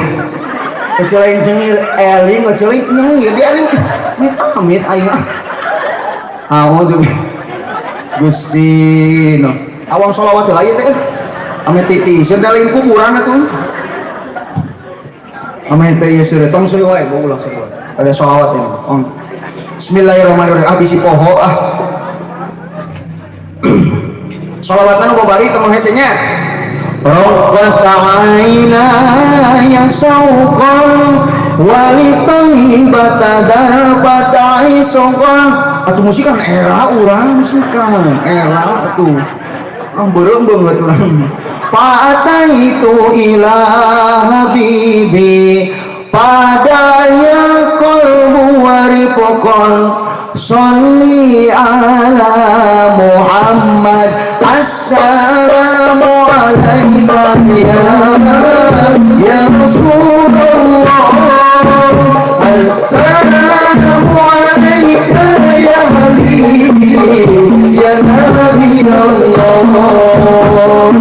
Ece lain nyengir eling, ece lain nyengir di eling. Amit amit aing ah. A'udzu Gusti no. Awang sholawat heula ieu teh. Ame titi sieun teh lain kuburan atuh. Ame teh ieu seureuh tong seuri wae, ulah seuri wae. Ada sholawat ini. Oh. Bismillahirrahmanirrahim. Ah, bisi poho ah. Sholawatan nu babari teu hese nya. Raqqat aynaya syauqan wa li thaibata darbat aisuqan. Atuh musikan era urang, musikan era atuh. Ah, beureum beungeut urang. Fa'ataitu ila habibi padaya qalbu warifqan sholli ala Muhammad. Assalamu alayka ya Rasulullah, assalamu alayka ya habibi ya Nabi Allah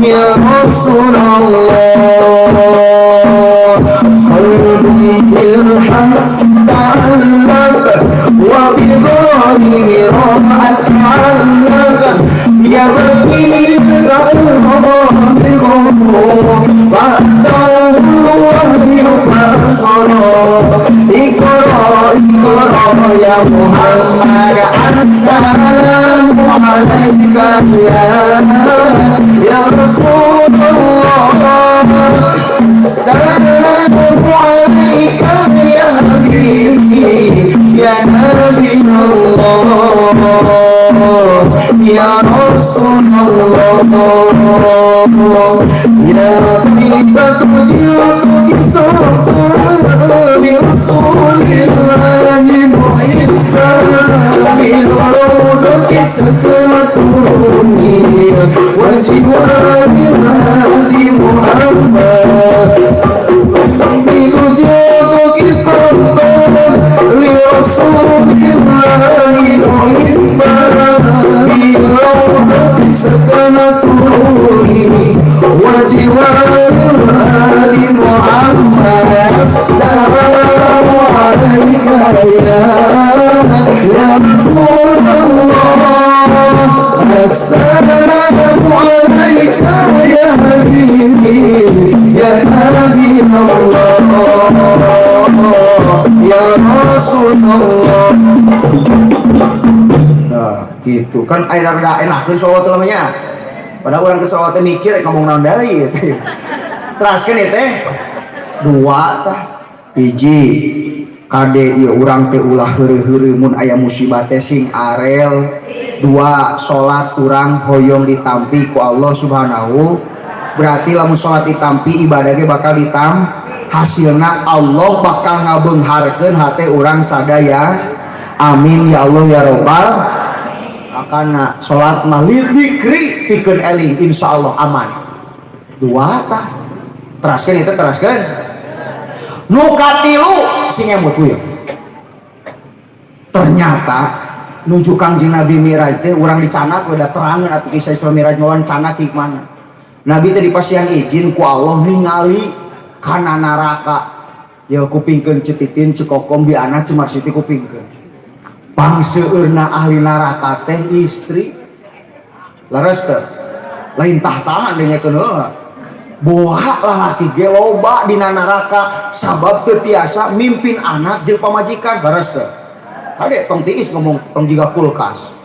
ya Rasulullah. Qalbi bil haqq ta'allaq wa bi dhahiri ra'at ta'allaq yabki fa'atahu wahyu fasara. Iqra iqra ya Muhammad. Assalamu alayka ya Rasulullah, assalamu alayka ya habibi ya Nabi Allah ya Rasulullah. Ya Thaibatu ji'tuki sawqan li Rasulillahi muhibban min rawdati safatuni wa jiwaril hadi Muhammad. Ji'tuki sawqan li Rasulillahi muhibban min rawdati safatuni wa jiwaril hadi Muhammad. Assalamu alayka ya Rasulullah, assalamu alayka ya habibi ya Nabi Allah ya Rasulullah. Nah, gitu kan air rada enakeun sholawat namanya. Padahal orang ke sholawat teh mikir ngomong naon deui gitu. Teraskeun ieu teh dua tah. Hiji, kade ieu urang teh ulah heureuy-heureuy mun aya musibah teh sing arel. Dua, salat urang hoyong ditampi ku Allah Subhanahu. Berarti lamun salat ditampi, ibadah ge bakal ditam, hasilna Allah bakal ngabeungharkeun hate urang sadaya. Amin ya Allah ya robbal. Akana salat mah lidzikri, pikeun eling, insyaallah aman. Dua tah. Teraskeun itu, teraskeun nu katilu, sing emut kuy. Ternyata Nuju Kangjeng Nabi Miraj teh urang dicanak udah terangan atuh kisah Isra Miraj mawan canak hikmahna. Nabi teh dipasihan izin ku Allah ningali kana neraka. Ya kupingkeun Cetitin, Cekokom, Biana, Cemarsiti kupingkeun. Pangseueurna ahli neraka teh istri. Leres teh. Lain tahtaan dengekeun heula. Boha lalaki ge loba dina neraka sabab teu tiasa mimpin anak jeung pamajikan. Leres teh. Hade tong tiis ngomong tong jiga kulkas.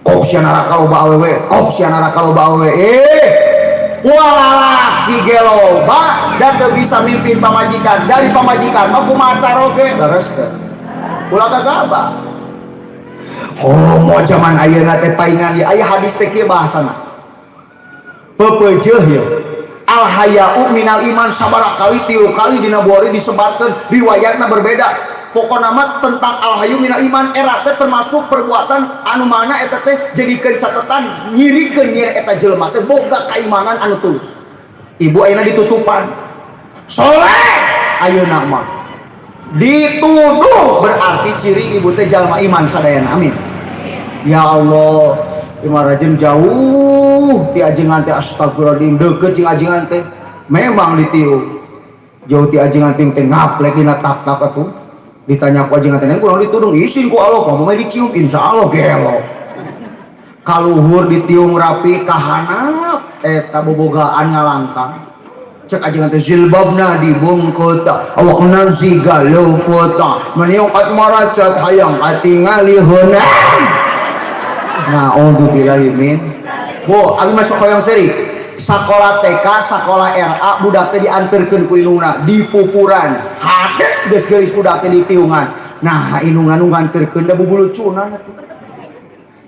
Kok sia neraka loba awewe, kok sia neraka loba awewe. Wah lalaki ge loba dan teu bisa mimpin pamajikan. Dari pamajikan mah kumaha caroge. Leres teh. Ulah gagabah. Oh, mau zaman ayeuna teh paingan ieu aya hadis teh kieu bahasana. Pepeujeuh ieu. Al haya'u minal iman sabaraha kali 3 kali dina Bukhari disebatkeun riwayatna berbeda. Pokona mah tentang al hayu minal iman era teh termasuk perbuatan anu mana eta teh jadikeun catatan nyirikeun nyer eta jelema teh boga kaimanan anu tulus. Ibu ayeuna ditutupan. Soleh ayeuna mah. Dituduh berarti ciri ibu teh jalma iman sadayana. Amin. Ya Allah, imah rajin jauh ti ajengan teh astagfirullahaladzim deket jeung ajengan teh memang ditiru. Jauh ti ajengan teh ngaplek dina tak-tak atuh. Ditanya ku ajengan teh kurang ditudung isin ku Allah kamu mah dicium insyaallah gelo. Kaluhur ditiung rapi kahanap eta bobogaan ngalangkang. Cek ajengan teh jilbabna dibungkut awakna siga luput meniukat maracat hayang katingali heunang. Naudzubillahi min. Bu, abi masuk hoyong seri. Sakola TK, sakola RA budak teh dianterkeun ku indungna dipupuran. Hade geus geulis budak teh ditiungan. Nah, indungna nu nganterkeun da bubulucunan atuh.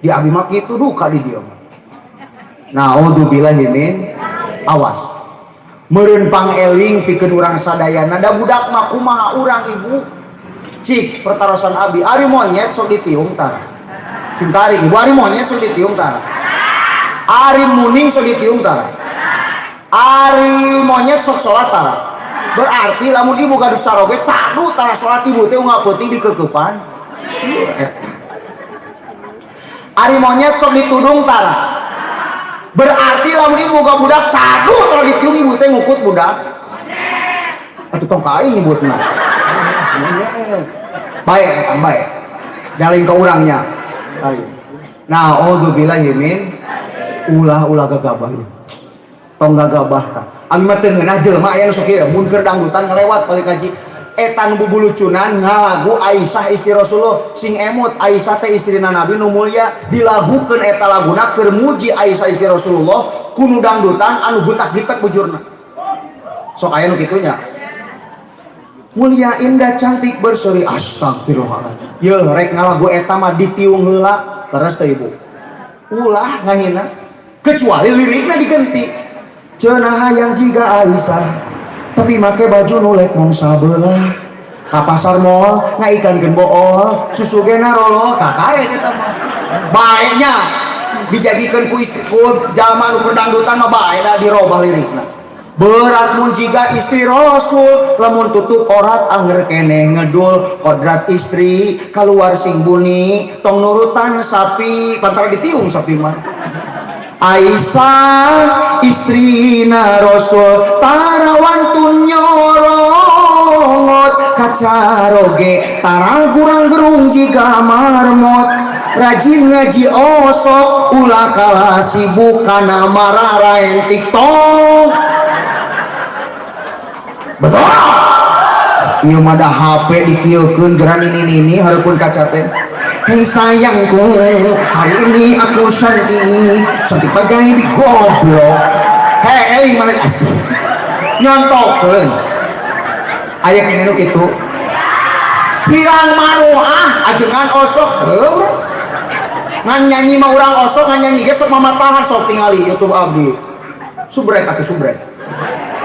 Di abi mah kitu duka di dieu. Naudzubillahi min. Awas. Meureun pangeling pikeun urang sadayana da budak mah kumaha urang ibu. Cik pertarosan abi, ari monyet sok ditiung tara. Cintari ibu ari monyet sok ditiung tara. Ari muning sok ditiung tara. Ari monyet sok salat tara. Berarti lamun ibu gaduh caroge cadu tara salat ibu teh unggal peuting dikeukepan. Ari monyet sok ditudung tara. Berarti lamun ibu boga budak cadu tara ditiung ibu teh ngukut budak. Atuh tong ka aing nyebutna. Baik, baik. Daling ke urangnya. Ayo. Nah, auzubillahi min ulah-ulah gagabah ieu. Tong gagabah tah. Abi mah teu ngeunah jelema aya nu sok ieu mun keur dangdutan ngalewat balik ngaji. Eta nu bubulucunan ngalagu Aisyah istri Rasulullah sing emut Aisyah teh istrina Nabi nu mulia dilagukeun eta laguna keur muji Aisyah istri Rasulullah ku nu dangdutan anu gutak-gitek bujurna. Sok aya nu kitu nya. Mulia indah cantik berseri astagfirullahaladzim. Yeuh rek ngalagu eta mah ditiung heula leres teh ibu. Ulah ngahina kecuali lirikna diganti. Cenah hayang jiga Aisyah tapi make baju nulek mong sabelah. Ka pasar mall ngaikankeun bool susu ge narolo kakare eta mah. Bae nya dijadikeun ku istri ku jalma nu dangdutan mah bae da dirobah lirikna. Berat mun jiga istri Rasul lamun tutup orat anger keneh ngedul kodrat istri keluar sing buni tong nurutan sapi pantara ditiung sapi mah. Aisyah istrina Rasul tarawantun nyorot kacaroge tara gurang gerung jiga marmot rajin ngaji osok ulah kalah sibuk kana mararaen TikTok. Betul. Ieu mah da HP dikieukeun geran ini hareupeun kaca teh. Hei sayangku, hari ini aku cantik, cantik bagai di goblok. Hei, eling mana asli. Nyontokeun. Aya kene nu kitu. Hirang maruah ajengan osok heuh. Ngan nyanyi mah urang osok, ngan nyanyi ge sok mamatahan sok tingali YouTube abdi. Subrek atuh subrek.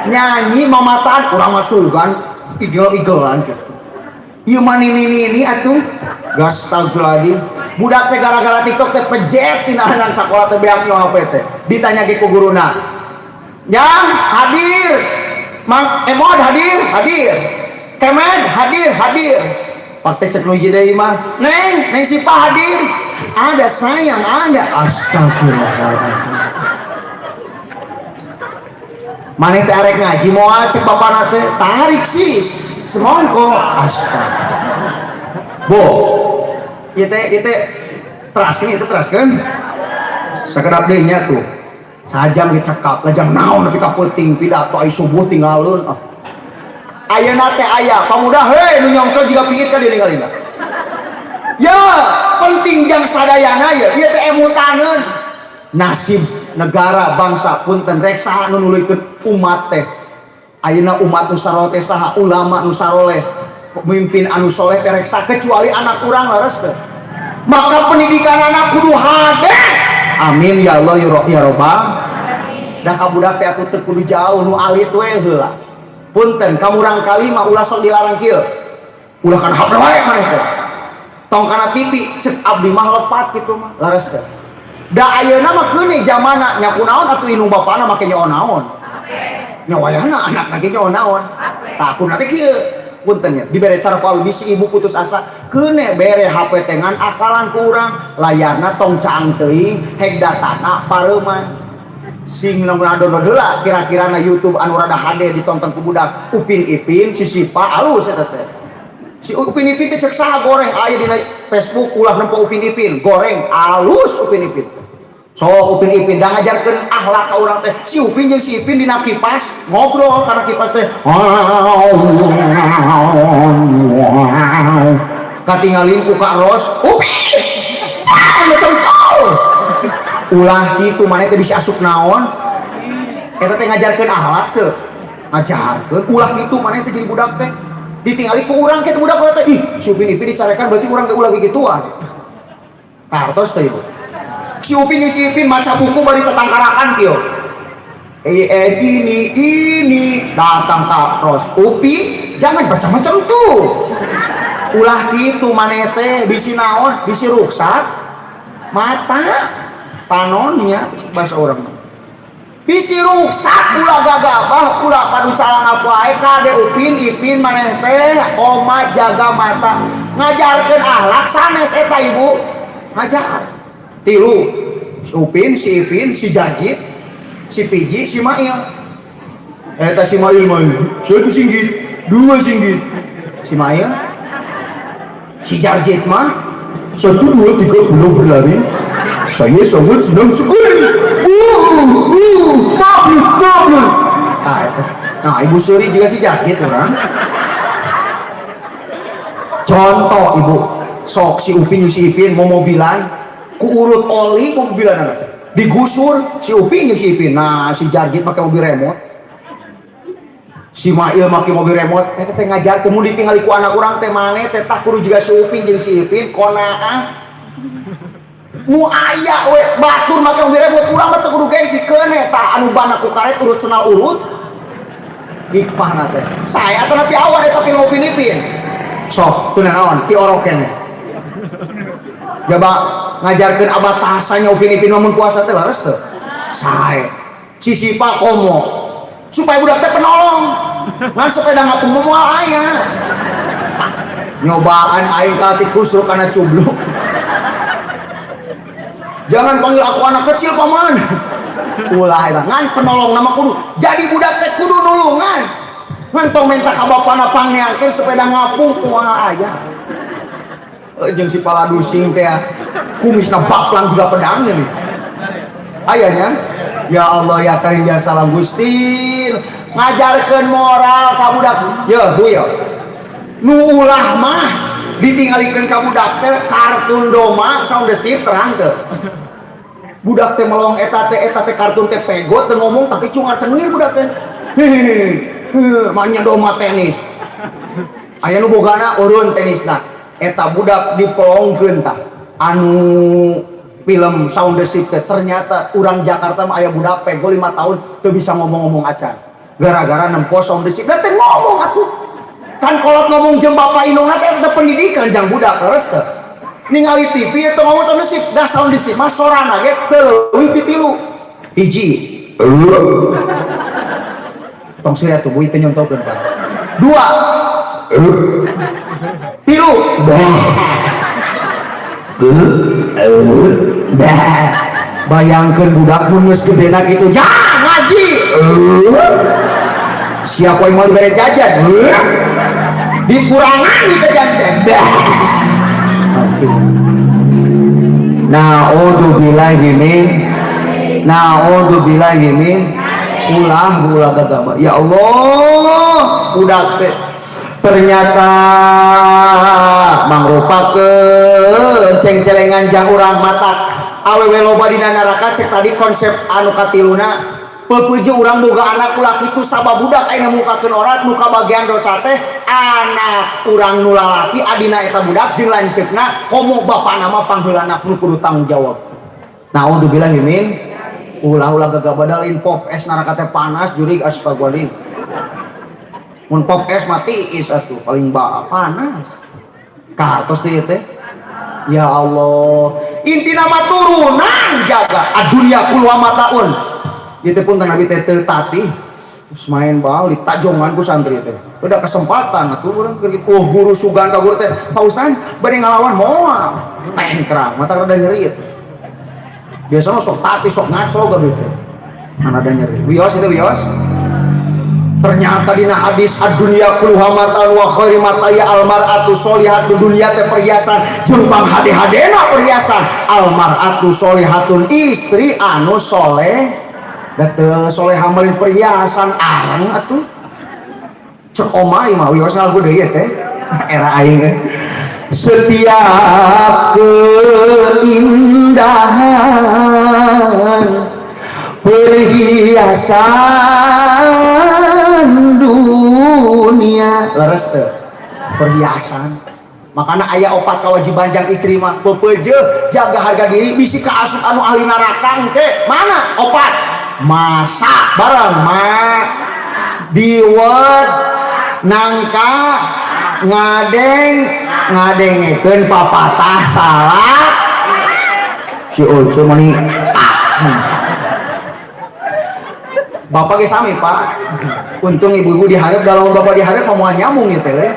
Nyanyi mamatahan urang mah sugan igel-igelan gitu. Ieu mah nini-nini atuh. Gas lagi. Budak teh gara-gara TikTok teh pejet tina anak sakola teh beak nyo HP teh. Ditanya ge ku guruna. Yang hadir. Mang Emod hadir, hadir. Kemed hadir, hadir. Pak teh cek nu hiji deui mah. Neng, Neng Sipa hadir. Ada sayang, ada. Astagfirullahaladzim. Maneh teh arek ngaji moal cek bapana teh, tarik sis. Semongko. Astaga. Bu. Ieu teh teraskeun ieu teh teraskeun. Sakedap deui nya tuh. Sajam ge cekap, lajang naon nepi ka peuting pidato ai subuh tinggaleun. Ah. Ayeuna teh aya pamuda heuy nu nyongcol jiga pingit ka dieu ningalina. Ya, penting jang sadayana ya, ieu teh emutaneun. Nasib negara bangsa punten rek saha nu nuluykeun umat teh. Ayeuna umat nu saroleh teh saha, ulama nu saroleh, pemimpin anu soleh teh rek saha kecuali anak urang leres teh. Maka pendidikan anak kudu hade. Amin ya Allah ya robbal. Da ka budak teh atuh teu kudu jauh nu alit we heula. Punten kamurang kali mah ulah sok dilarang kieu. Ulah kana HP wae maneh teh. Tong kana TV cek abdi mah lepat kitu mah leres teh. Da ayeuna mah keuni zamana nya kunaon atuh indung bapana make nyaho naon. Nya wayahna anakna ge nyaho naon. Tah aku teh kieu. Punten nya dibere cara ku abdi si ibu putus asa keune bere HP teh ngan akalan ku urang layarna tong caang teuing hek datana pareuman. Sing download heula kira-kirana YouTube anu rada HD ditonton ku budak Upin Ipin si Sipa alus eta teh. Si Upin Ipin teh cek saha goreng aya dina Facebook ulah nempo Upin Ipin goreng alus Upin Ipin. Sok Upin Ipin da ngajarkeun akhlak ka urang teh. Si Upin jeung si Ipin dina kipas ngobrol karena kipas teh. Katingalin ku Kak Ros, Upin. Saha macam kau. Ulah kitu maneh teh bisa asup naon? Eta teh ngajarkeun akhlak teu. Ngajarkeun ulah kitu maneh teh jadi budak teh. Ditingali ku urang ke budak teh ih si Upin Ipin dicarekan berarti urang ge ulah gituan. Kartos teh ibu. Si Upin si Ipin maca buku bari tetangkarakan kieu. Ini datang Kak Ros. Upin jangan baca macam tuh. Ulah kitu maneh teh bisi naon, bisi ruksak mata panonnya bahasa orang. Bisi ruksak ulah gagabah ulah padu calana wae kade Upin Ipin maneh teh oma jaga mata ngajarkeun akhlak sanes eta ibu ngajar. Tilu si Upin, si Ipin, si Jarjit, si Piji, si Mail. Eta si Mail mah satu singgit, dua singgit. Si Mail, si Jarjit mah 1, 2, 3 belum berlari. Saya sangat senang sekali. Bagus, bagus. Nah, Ibu Suri juga si Jarjit orang. Contoh ibu, sok si Upin si Ipin mau mobilan, ku urut oli mau mobilan anak. Digusur si Upin si Ipin. Nah, si Jarjit pakai mobil remote. Si Mail pakai mobil remote. Eta teh ngajar kemudian ditinggali ku anak urang teh maneh teh tah kudu juga si Upin jeung si Ipin konaah. Nu aya we batur make mobil remote urang mah teu kudu gengsi keun tah anu bana ku karet urut cenal urut. Hikmahna teh. Saya teh nepi awal eta film Upin Ipin. Sok teu naon ti orok keneh. Jaba ngajarkeun abatasanya Upin Ipin mun puasa teh leres teu? Sae. Si Sipa komo supaya budak teh penolong. Ngan sepeda ngapung moal aya. Nyobaan aing ka tikus kana cubluk. Jangan panggil aku anak kecil paman. Ulah eta ngan penolong nama kudu. Jadi budak teh kudu nulungan. Ngan tong minta ka bapana pangneangkeun sepeda ngapung moal aya. Jeung si paladusing teh kumisna baplang juga pedangnya nih. Ayahnya ya Allah ya Karim ya Salam Gusti ngajarkeun moral ka budak. Ya bu ya. Nu ulah mah ditinggalikeun ka budak teh kartun doma sound the ship terang teu. Budak teh melong eta teh kartun teh pegot teu ngomong tapi cungar cengir budak teh. Hehehe, manya doma tenis. Aya nu bogana urun tenisna. Eta budak dipelongkeun tah anu film Sound the Ship teh ternyata urang Jakarta mah aya budak pego 5 tahun teu bisa ngomong-ngomong acan gara-gara nempo Sound the Ship teh ngomong atuh kan kolot ngomong jeung bapak indungna teh eta pendidikan jang budak leres teh ningali TV eta ngomong Sound the Ship dah Sound the Ship mah sorana ge teu leuwih ti 3 hiji tong sia tuh bu teu nyontokeun Pak 2 3 bah. Bayangkeun budak mun geus gedena kitu, "Jang ngaji." Siapa yang mau diberi jajan? Dikurangan di jajan teh. Naudzubillahi min, naudzubillahi min, ulah ulah gagabah. Ya Allah, budak teh ternyata mangrupakeun ceng-celengan jang urang matak awewe loba dina neraka. Cek tadi konsep anu katiluna, pepuji urang boga anak ulah kitu, sabab budak ayeuna mukakeun orat nu kabagian dosa teh anak urang nu lalaki, adina eta budak jeung lanceukna, komo bapana mah pangheulana nu kudu tanggung jawab. Naudzubillahi min, ulah-ulah gagabadalin pop es neraka teh panas jurig, astagfirullahaladzim. Mun pop es mati is atuh paling ba panas kartos teh teh. Ya Allah, intina mah turunan jaga adunya kulwa mataun. Ieu teh punten abi teh teu tatih terus main bal ditajongan ku santri teh. Udah kesempatan atuh urang keur oh guru sugan ka guru teh, "Pak Ustaz bade ngalawan moal." Tengkrang mata rada nyeri teh. Biasanya sok tatih sok ngaco gabe teh. Rada nyeri. Wios itu wios. Ternyata dina hadis ad-dunya kulluha mata'un wa khairu mataya almar'atu sholihatun, dunya teh perhiasan jeung panghade-hadena perhiasan almar'atu sholihatun, istri anu soleh da teu soleha meuli perhiasan areng atuh. Cek omah mah wios ngalagu deui teh era aing teh. Setiap keindahan perhiasan dunia, leres teu perhiasan. Makanya aya opat kewajiban jang istri mah, pepeje jaga harga diri bisi kaasup anu ahli neraka engke. Mana opat? Masak bareng ma diwet nangka ngadeng ngadengekeun papatah salah si Oco mani tak. Bapak ge sami, Pak. Untung ibu-ibu diharap, dalam bapak diharap mau nyambung gitu ya.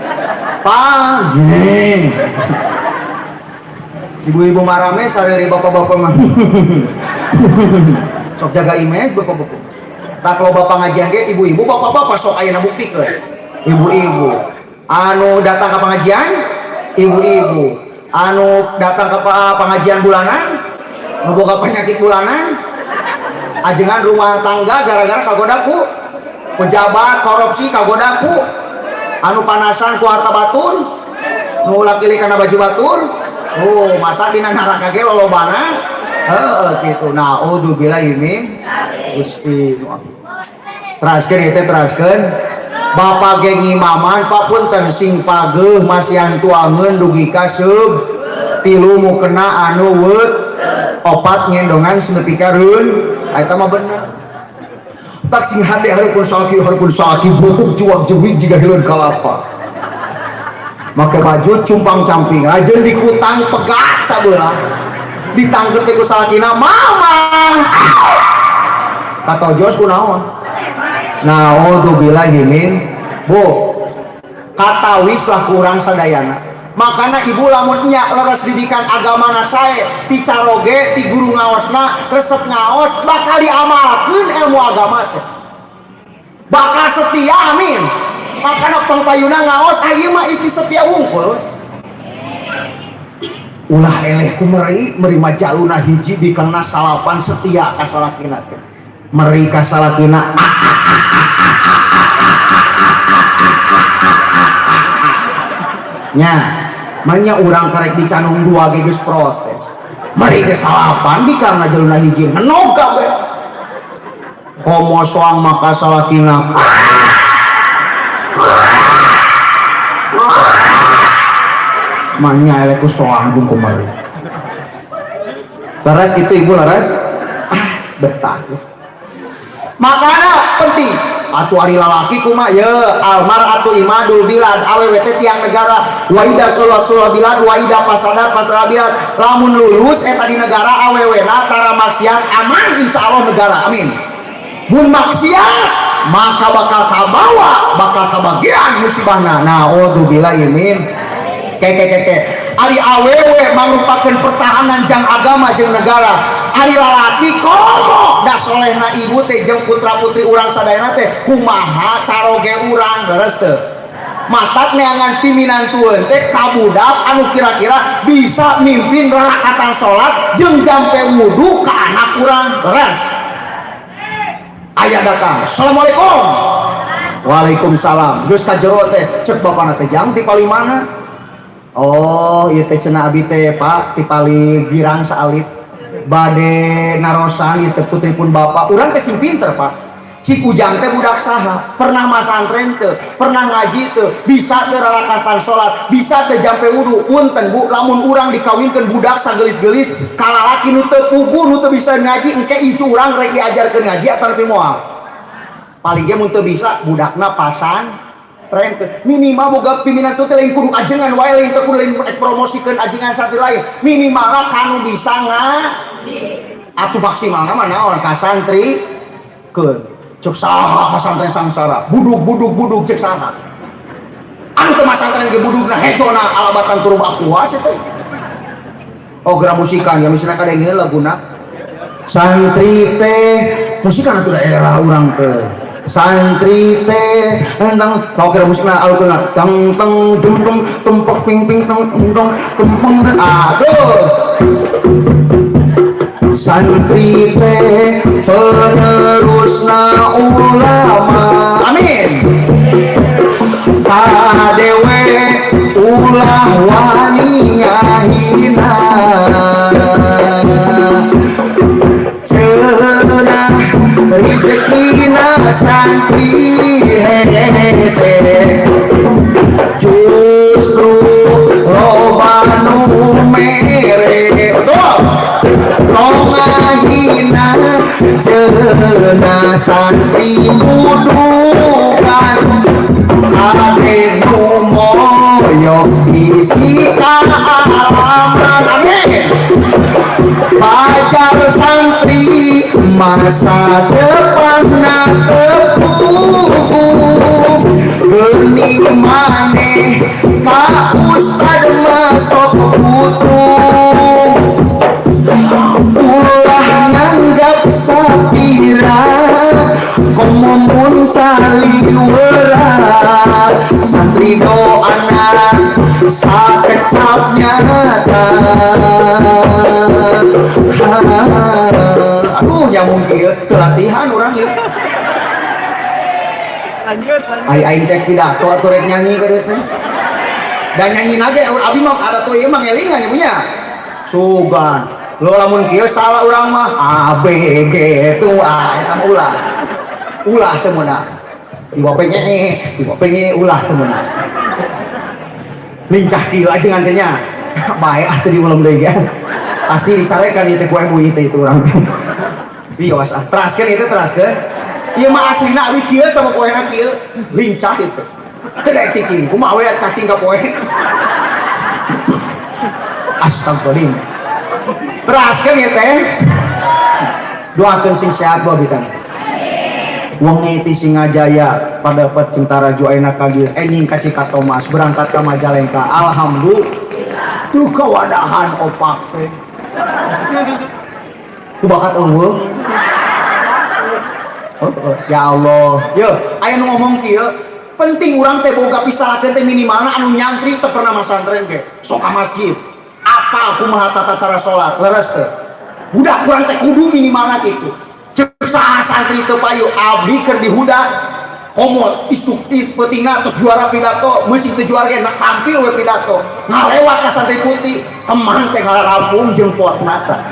Pak, gini. Ibu-ibu marame sareri bapak-bapak mah. Sok jaga image bapak-bapak. Tak kalau bapak ngajian ge ibu-ibu bapak-bapak sok ayeuna buktikeun. Ibu-ibu anu datang ke pengajian, ibu-ibu anu datang ke pengajian bulanan, nu boga penyakit bulanan, ajengan rumah tangga gara-gara kagodaku pejabat korupsi, kagodaku anu panasan ku harta batur, nu laki kana baju batur. Oh mata dina neraka ge lolobana heeh kitu. Naudzubillahi min Gusti teraskeun ieu teh, teraskeun bapak ge ngimaman. Pak, punten sing pageuh masihan tuangeun dugi ka seub tilu mukena anu weut opat ngendongan nepi ka reun. Eta mah bener tak sing hade hareupeun salaki, hareupeun salaki bubuk juak jewig jiga hileun kalapa, make baju cumpang camping aja dikutang pegat sabelah ditangkep teh ku salakina mama katojos kunaon. Naudzubillahi min. Bu, katawis lah kurang sadayana. Makanya ibu lamun nya leres didikan agama sae ti caroge ti guru ngaosna resep ngaos bakal diamalkeun ilmu agama teh bakal setia, amin. Makanya pangpayuna ngaos ayeuna mah istri setia wungkul ulah eleh ku meri meri majaluna hiji dikena salapan setia ka salakina teh meri ka salakina. Nya manya urang karek dicanung dua ge geus protes mari ge salapan di karena jaluna hiji ngenog kabeh komo soang maka salakina manya eleh ku soang jeung kumari. Laras gitu ibu, laras ah betah. Makanya penting atuh ari lalaki kumaha ye almar'atu imadul bilad, awewe teh tiang negara, wa ida sholat sholat bilad wa ida pasada pasada bilad. Lamun lulus eta di negara awewena tara maksiat aman insyaallah negara, amin. Mun maksiat maka bakal kabawa bakal kabagian musibahna. Naudzubillahi min. Ke ke ke ke Ari awewe mangrupakeun pertahanan jang agama jeung negara. Ari lalaki komo da solehna ibu teh jeung putra putri urang sadayana teh kumaha caroge urang, leres teu? Matak neangan piminantueun teh ka budak anu kira-kira bisa mimpin rarakatan salat jeung jampe wudu ka anak urang, leres? Aya datang, "Assalamualaikum." "Waalaikumsalam." Geus ka jero teh, cek bapana teh, "Jang ti palih mana?" "Oh, ieu teh," cenah, "abi teh, Pak, ti palih girang saalit, bade narosan ieu teh putripun bapak." Urang teh sing pinter, Pak. Cik ujang teh budak saha, pernah masantren teu, pernah ngaji teu, bisa teu rarakatan salat, bisa teu jampe wudu. Punten, Bu, lamun urang dikawinkeun budak sagelis-gelis ka lalaki nu teu puguh, nu teu bisa ngaji, engke incu urang rek diajarkeun ngaji atanapi moal? Paling ge mun teu bisa budakna pasantren. Minimal boga pimpinan teh lain kudu ajengan wae, lain teu kudu, lain promosikeun ajengan santri lain, minimal kanu bisa ngaji atuh. Maksimalna mah naon? Ka santri keun. Cek saha masantren sangsara, budug budug budug? Cek saha anu teu masantren ge budugna hejona alabatan turun aqua teh? Oh, geura musikan ya, misalnya kadang laguna santri teh musikan atuh, daerah urang teh santri teh tentang kau kira musikna alukna teng teng dum dum tempok ping ping teng teng tempong. Aduh, santri teh penerusna ulama, amin. Kadewe ulah wani ngahina, cenah rezekina santri hese, justru loba nu mere. Betul, tong ngahina, cenah santri budukan, kade nu moyok bisi kaalaman, amin. Pacar santri masa depan tepung geuning maneh ka ustad masuk putung, ulah nganggap sapira komo mun caliwera. Santri doana sakecap nyata. Aduh, nyambung kieu teu latihan urang ieu. Lanjut, lanjut. Ari aing teh pidato atuh rek nyanyi ka dieu teh dan nyanyi aja abi mah ada tuh ieu mah ngelingan ieu nya sugan lo. Lamun kieu salah urang mah A B G tuh A eta mah ulah, ulah teu meunang. Iwa P nya iwa P nya ulah, teu meunang. Lincah kieu aja ngantinya bae ah, teu diulem deui ge pasti dicarekan ieu teh ku MUI teh itu urang. Wios ah, teraskeun ieu teh, teraskeun ieu mah. Aslina abi kieu sama poena kieu lincah itu teu daek cicing. Kumaha we cacing ka poe? Astagfirullah. Teraskeun ieu teh. Doakeun sing sehat bae bitan. Wengi ti Singajaya pada Cintaraju, ayeuna ka dieu, enjing ka Cikatomas, berangkat ka Majalengka. Alhamdulillah tuh kawadahan opak teh ku bakat eueuh. Oh, oh, ya Allah, yo aya nu ngomong kieu, penting urang teh boga pisalakeun teh minimalna anu nyantri teu pernah masantren ge sok ka masjid, apal kumaha tata cara salat, leres teu? Budak urang teh kudu minimalna kitu. Cek saha santri teu payu? Abdi keur di Huda komo isuk is peutingna terus juara pidato, meusing teu juara ge tampil we pidato, ngalewat ka santri putih kemang teh ngalarampung jeung potna tah.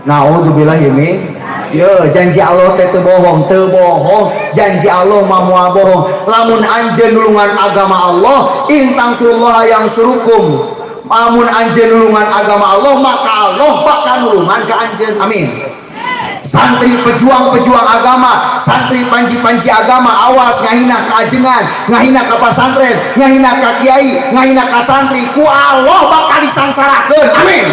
Naudzubillah min. Yo, janji Allah teh teu bohong, teu bohong. Janji Allah mah moal bohong. Lamun anjeun nulungan agama Allah, in tansurullah yansurkum. Lamun anjeun nulungan agama Allah, maka Allah bakal nulungan ka anjeun. Amin. Santri pejuang-pejuang agama, santri panji-panji agama, awas ngahina ka ajengan, ngahina ka pasantren, ngahina ka kiai, ngahina ka santri, ku Allah bakal disangsarakeun. Amin.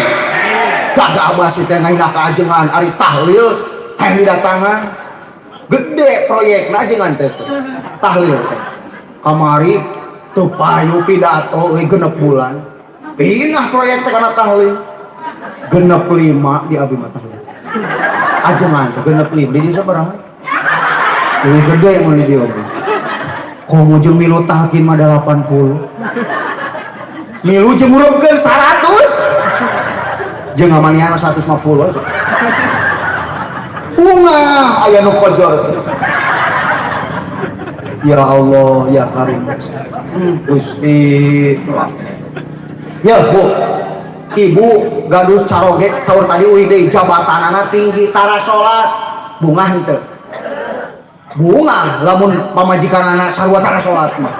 Gagah abah sih teh ngahina ka ajengan, ari tahlil hayang didatangan. Gede proyekna ajengan teh teh. Tahlil teh. Kamari Teu payu pidato euy 6 bulan. Pindah proyek teh kana tahlil. 65 di abi mah tahlil. Ajengan teh 65 di sabaraha? Leuwih gede mun di dieu mah. Komo jeung milu talqin mah 80. Milu jeung ngurupkeun 100. Jeung ngamanian 150 atuh. Bunga aya nu kojor. Ya Allah, ya Karim. Gusti. Ya Bu, ibu gaduh caroge saur tadi uih deui jabatanana tinggi tara salat. Bungah henteu. Bungah lamun pamajikanana sarua tara salat mah.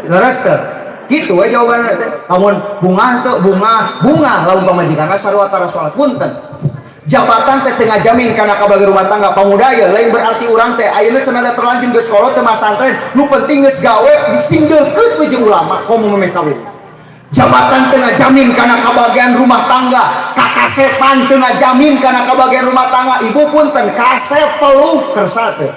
Leres teu? Kitu we jawabanna teh. Lamun bungah teu bungah, bungah lamun pamajikanana sarua tara salat. Punten. Jabatan teh teu ngajamin kana kabagian rumah tangga pamuda ya lain berarti urang teh ayeuna cenah terlanjur geus kolot teu masantren nu penting geus gawe sing deukeut we jeung ulama komo memeh kawin. Jabatan teu ngajamin kana kabagian rumah tangga, kakasepan teu ngajamin kana kabagian rumah tangga. Ibu punten kasep peluh kersa teh.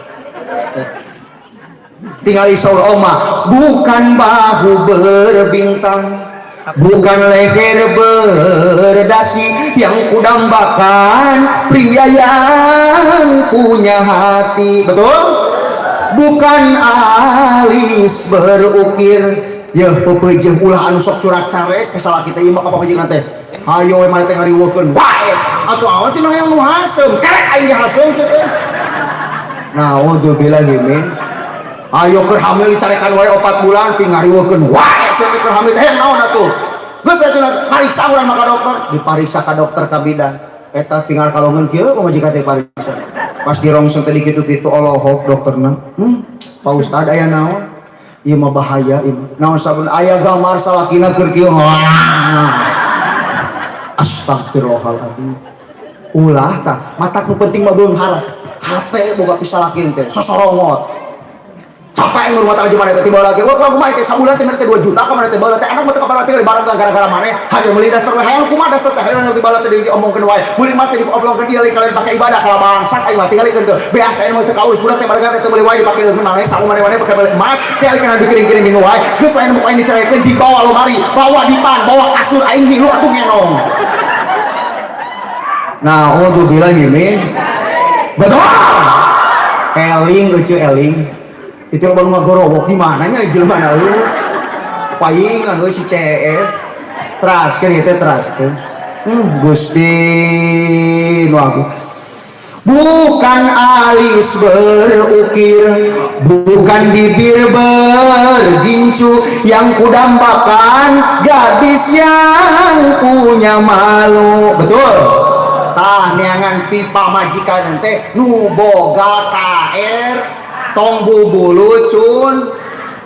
Tinggal saur oma, bukan bahu berbintang, bukan leher berdasi, yang kudambakan pria yang punya hati. Betul? Bukan alis berukir. Ya pepeujeuh ulah anu sok curak carek kesalah kita ieu mah ka pamajikan teh. Hayo we maneh teh ngariweuhkeun wae. Atuh awan cenah hayang nu haseum, kerek aing ge haseum seuh teh. Naudzubillah min. Ayo keur hamil dicarekan wae 4 bulan ping ngariweuhkeun wae seuh teh keur hamil teh naon atuh. Geus we cenah pariksa urang mah ka dokter, dipariksa ka dokter ka bidan. Eta tinggal kalongeun kieu pamajikan teh pariksa. Pas dirongseng teh dikitu-kitu olohok dokterna. Pak Ustad aya naon? Ieu mah bahaya ieu. Naon sabun aya gambar salakina keur kieu. Astagfirullahaladzim. Ulah tah, matak nu penting mah beunghar. Hate boga pisalakin teh, sosorongot. Capek ngurus rumah tangga jeung maneh teh tiba lagi. Wah, kumaha teh sabulan teh mere teh 2 juta ka maneh teh baheula teh anak mah teu kapan teh barang gara-gara maneh. Hayo meuli daster we hayang kumaha daster teh hayang tiba teh diomongkeun wae. Meuli emas teh dioblongkeun ieu kalian pakai ibadah kalau bangsat aing mah tingalikeun teu. Beas teh mah teu kaurus budak teh barang teh teu meuli wae dipake leungeun maneh sangu maneh-maneh pake balik emas teh kana dikirim-kirim minggu wae. Geus lain mun aing dicarekeun jig bawa lomari, bawa dipan, bawa kasur aing milu atuh ngenong. Naudzubillah min. Betul. Eling euceu eling. Itu baru ngagorowok di mananya jelema na euy. Paingan euy si CS. Teraskeun ieu teh teraskeun. Gusti nu agung. Bukan alis berukir, bukan bibir bergincu, yang kudambakan gadis yang punya malu. Betul? Tah neangan pipa majikan teh nu boga KR tong bubulucun.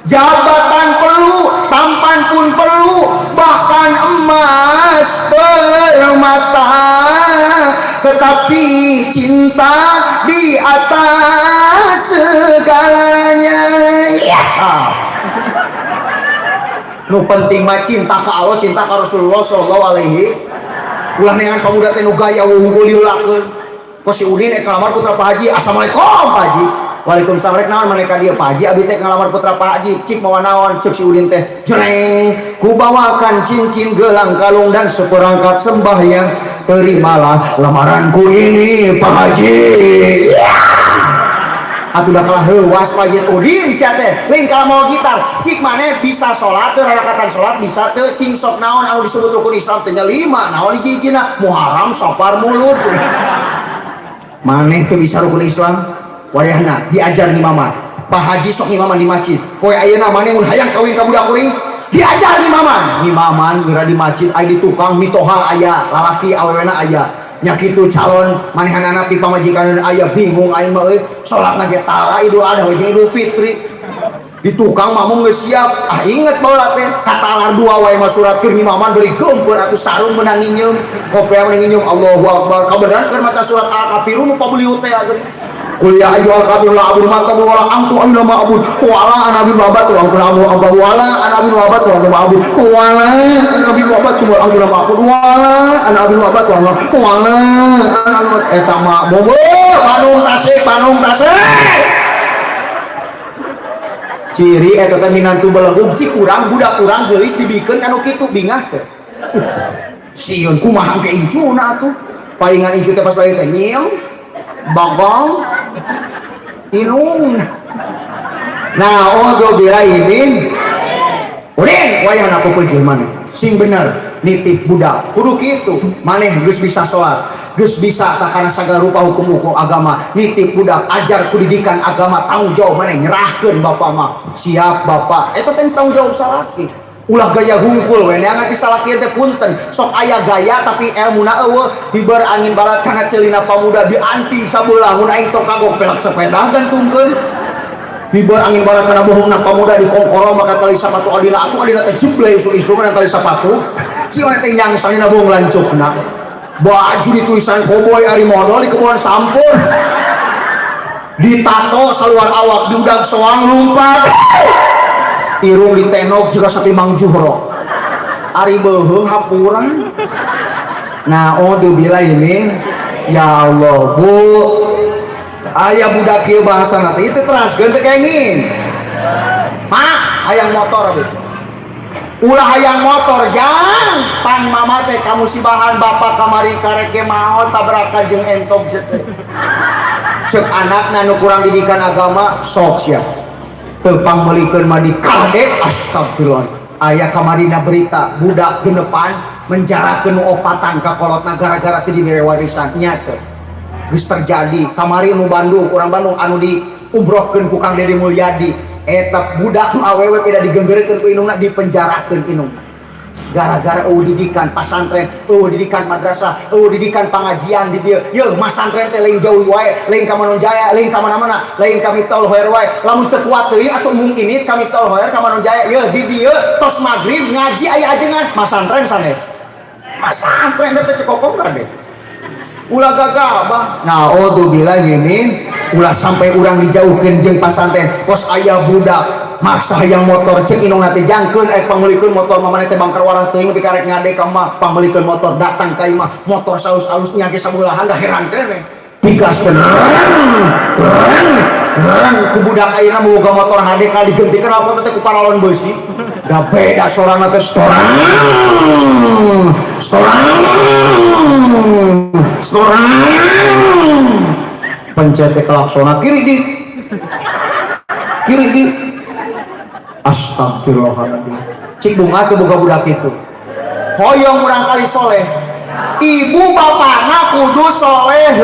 Jabatan perlu, tampan pun perlu, bahkan emas permata, tetapi cinta di atas segalanya. Ya. Nu penting mah cinta ka Allah, cinta ka Rasulullah sallallahu alaihi. Ulah neangan pamuda teh nu gaya unggul diheulakeun. Kos si Udin ek ngalamar putra Pak Haji. Assalamualaikum Pak Haji. Waalaikumsalam rek naon maneh ka dieu Pak Haji abi teh ngalamar putra Pak Haji. Cik mawa naon ceuk si Udin teh. Jreng kubawakan cincin gelang kalung dan seperangkat sembahyang. Terimalah lamaranku ini Pak Haji. Atuh da kalah heuwas Pak Haji Udin sia teh. Lain kalah mau gitar. Cik maneh bisa salat teu rarakatan salat bisa teu cing sok naon anu disebut rukun Islam teh nya 5 naon hiji-hijina Muharram Safar Mulud. Maneh teu bisa rukun Islam wayahna diajar ngimaman. Pak Haji sok ngimaman di masjid. Poe ayeuna maneh mun hayang kawin ka budak kuring diajar ngimaman. Ngimaman geura di masjid aya di tukang mitoha aya lalaki awewena aya. Nya kitu calon manehanana pi pamajikan aya bingung aing mah euy salatna ge tara Idul Adha we jeung Idul Fitri. Di tukang mamung geus siap. Ah inget baheula teh katalar dua wae mah surat keur ngimaman beri geumpeur atuh sarung meunang nginyeum. Kopea meunang nginyeum Allahu Akbar. Kabeneran keur maca surat Al-Kafirun nu pabeliut teh ageun. Qul ya ayyuhal kafirun la a'budu ma ta'budun wala antum a'budu ma a'budu wala ana abidun ma a'budtu wa antum a'budu ma a'budu wala ana abidun ma a'budtu wa antum a'budu wala ana abidun ma a'budtu wa antum a'budu wala ana abidun ma a'budtu wa antum wala ana abidun eta mah bobo Bandung Tasik Bandung Tasik. Ciri eta teh minantu belegug cik urang budak urang geulis dibikeun kanu kitu bingah teh. Sieun kumaha engke incuna atuh. Palingan incu teh pas lagi teh nyium bagong inung. Nah, billahi min Udin wayahna peupeujeuh maneh. Sing bener nitip budak kudu kitu. Maneh geus bisa salat, geus bisa takana sagala rupa hukum-hukum agama, nitip budak ajar pendidikan agama, tanggung jawab maneh nyerahkeun bapak mah. Siap bapak. Eta teh tanggung jawab salaki. Ulah gaya hungkul we neangan ti salaki teh punten. Sok aya gaya tapi elmuna eueuh, hiber angin barat kana celina pamuda dianting sabelah mun aing tong kagok pelak sepeda gantungkeun. Hiber angin barat kana bohongna pamuda di kongkoro maka tali sapatu adina atuh adina teh jeble isu-isu kana tali sapatu. Si urang teh nyangsalina bohong lancukna. Baju ditulisan koboi ari modol di kebun sampur. Ditato saluar awak diudag soang lumpat. Irung ditenok juga sapi Mang Juhro. Ari beuheung hapuran. Nah, billahi min ya Allah, Bu. Aya budak kieu bahasana teh itu teraskeun teh kenging. Mak, hayang motor abi. Ulah hayang motor jang, pan mama teh kamusibahan bapak kamari karek ge maot tabrakan jeung entog teh. Cek anakna nu kurang didikan agama sok sia. Teu pangmeulikeun mah di kade astagfirullah. Aya kamarina berita budak genepan menjarakeun nu opatan ka kolotna gara-gara teu dibere warisan nya teh. Geus terjadi kamari nu Bandung, urang Bandung anu diumrohkeun ku Kang Deddy Mulyadi. Eta budak nu awewe tidak digenggeurekeun ku indungna dipenjarakeun indungna. Gara-gara eueuh didikan pasantren, eueuh didikan madrasah, eueuh didikan pengajian di dieu. Yeuh masantren teh lain jauh wae, lain ka Manonjaya, lain ka mana-mana, lain ka Miftahul Khair wae. Lamun teu kuat deui atuh mung ini ka Miftahul Khair ka Manonjaya. Yeuh di dieu tos magrib ngaji aya ajengan masantren sanes. Masantren teh cekokong kade. Ulah gagabah. Nah, billahi min ulah sampai urang dijauhkeun jeung pasantren. Kos aya budak maksa hayang motor cek indungna teh jangkeun rek pangmeulikeun motor mamana teh bangkar warah teuing nepi ka rek ngade ka mah pangmeulikeun motor datang ka imah motor salus-alus nya ge sabeulah da herang keneh. Digaskeun. Ku budak ayeuna boga motor HD ka digentikeun apa teh ku paralon beusi. Da beda sorana teh sorang. Sorang. Sorang. Pencet klaksona kiri di. Kiri di. Astagfirullahaladzim. Cik bunga tuh boga budak itu. Hoyong urang kali soleh. Ibu bapakna kudu soleh.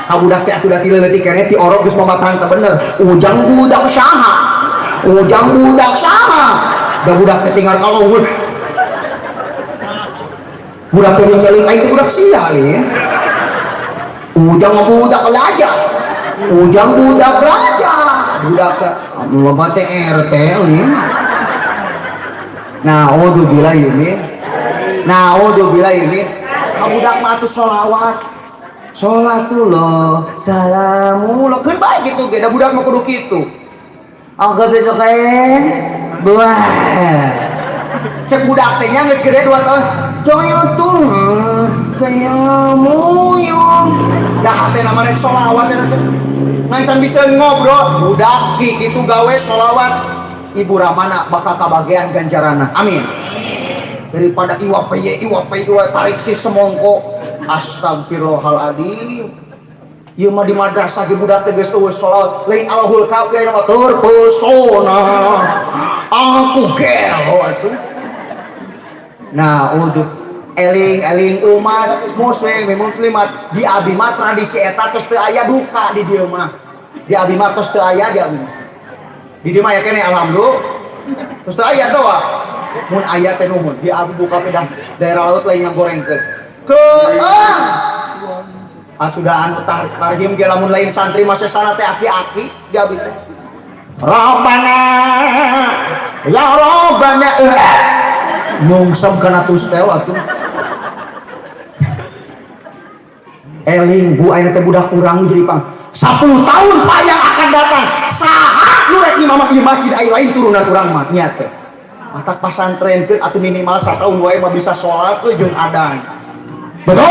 Ka budak teh atuh da ti leutik keneh ti orok geus mamatang teh bener. Ujang budak saha? Ujang budak saha? Da budak teh tinggal kalau budak teh celing aing teh budak sia ya. Ujang budak raja. Ujang budak raja. Budak teh loba teh RT nih. Nah, billahi min. Nah, billahi min. Ka budak mah atuh sholawat. Sholatullah, salamullah. Keun bae kitu ge, da budak mah kudu kitu. Angkat besok buah. Cek budak teh nya geus gede 2 tahun. Saya tuh, saya muyung. Dah teh nama rek sholawat eta teh. Ngancan bisa ngobrol, budak ki kitu gawe sholawat. Ibu Ramana bakal kabagean ganjarana. Amin. Daripada iwa peye, iwa peye, iwa tarik si semongko. Astagfirullahaladzim. Ieu mah di madrasah ge budak teh geus eueuh sholawat, lain Allahul kafi mah terpesona. Aku gelo atuh. Nah, untuk eling-eling umat muslim muslimat di abi mah tradisi eta tos teu aya duka di dieu mah. Di abi mah tos teu aya di abi mah. Di dieu mah aya keneh alhamdulillah. Tos teu aya doa. Mun aya teh nuhun di abi buka pedah daerah laut lain ngagorengkeun. Keung. Ah sudah anu tarhim ge lamun lain santri mah sesana teh aki-aki di abi teh. Rabbana ya Rabbana nyungsep kana tustel atuh. Eling bu ayeuna teh budak urang jadi pang 10 tahun payang akan datang saha nu rek nyimamak di masjid aya lain turunan urang mah nya teh. Matak pasantrenkeun atuh minimal satahun wae mah bisa salat we jeung adan. Betul.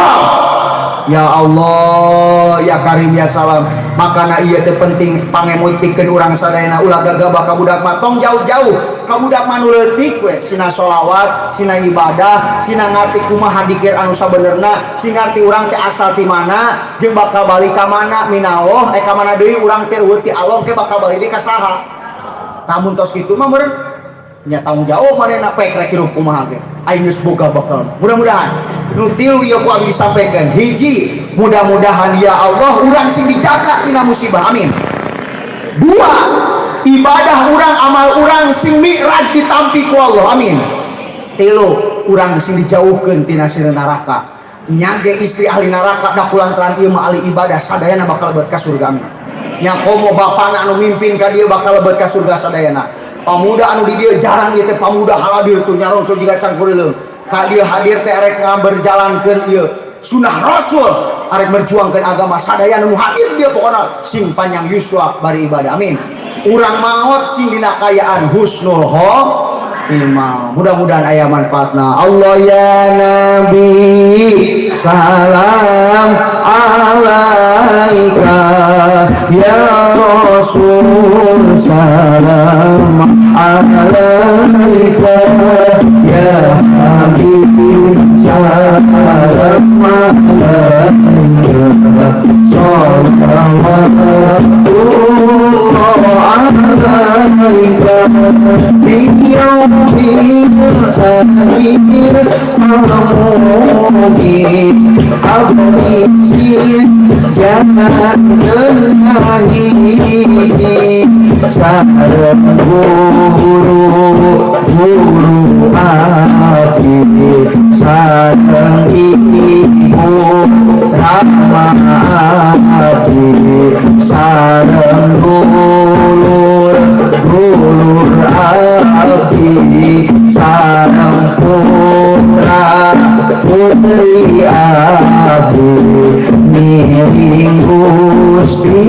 Ya Allah, ya Karim ya Salam. Makana ieu teh penting pangemut pikeun urang sadayana, ulah gagabah ka budak mah, tong jauh-jauh ka budak mah nu leutik we, sina sholawat, sina ibadah, sina ngarti kumaha dikir anu sabenerna, sing ngarti urang teh asal ti mana jeung bakal balik ka mana, minallah ka mana deui urang teh, euweuh ti Allah ke bakal balik deui ka saha. Namun tos kitu mah meureun nya tanggung jawab manehna pek rek hirup kumaha ge, aing geus boga bakal. Mudah-mudahan nu tilu ieu ku abdi disampaikan. Hiji, mudah-mudahan ya Allah urang sing dijaga tina musibah, amin. Dua, ibadah urang, amal urang sing mi'raj ditampi ku Allah, amin. Tilu, urang sing dijauhkeun tina sieun neraka. Nyage istri ahli neraka da kulantaran ieu mah ahli ibadah, sadayana bakal lebet ka surga, amin. Nya komo bapana anu mimpin ka dieu bakal lebet ka surga sadayana. Pamuda anu di dieu jarang ieu teh, pamuda hadir tuh nyarongso jiga cangkurileung ka dieu hadir teh arek ngaberjalankeun ieu sunah Rasul, arek berjuangkeun agama. Sadayana nu hadir dia pokona sing panjang yuswa bari ibadah, amin. Urang maot sing dina kayaan husnul khotimah. Mudah-mudahan aya manfaatna. Allah ya Nabi salam alaika, ya Rasul salam alaika, ya Habib salam alaika, salawatullah alaika fi yaumil akhir mahmudi abdi jangan hiji sareng guru guru abdi, sareng ibu rama abdi, sareng dulur dulur abdi, sareng putra putri abdi, miring Gusti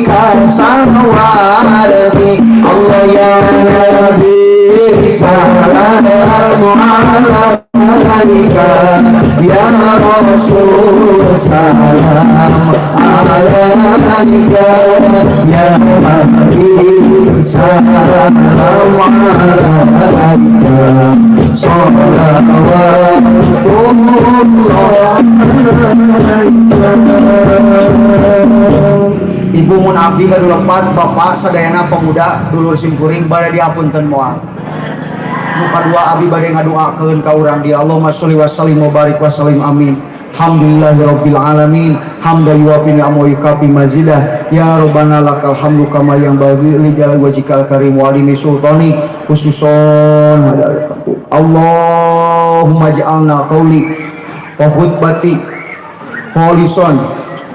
kasawargi. Allah ya Nabi salam alaika, ya Rasul salam alaika, ya Habib salam alaika, salawatullah alaika. Ibu mun abdi gaduh lepat, bapak sadayana pemuda dulur simkuring bade diapunten moal. Nu kadua, abdi bade ngadoakeun ka urang di. Allahumma sholli wa sallim wa barik wa sallim, amin. Alhamdulillahirabbil alamin hamda yuwafi ni'amahu wa yukafi mazidah. Ya rabbana lakal hamdu kama yanbaghi li jalali wajhikal karim wa alimi sultani khususon. Allahumma ja'alna qawli wa khutbati kholison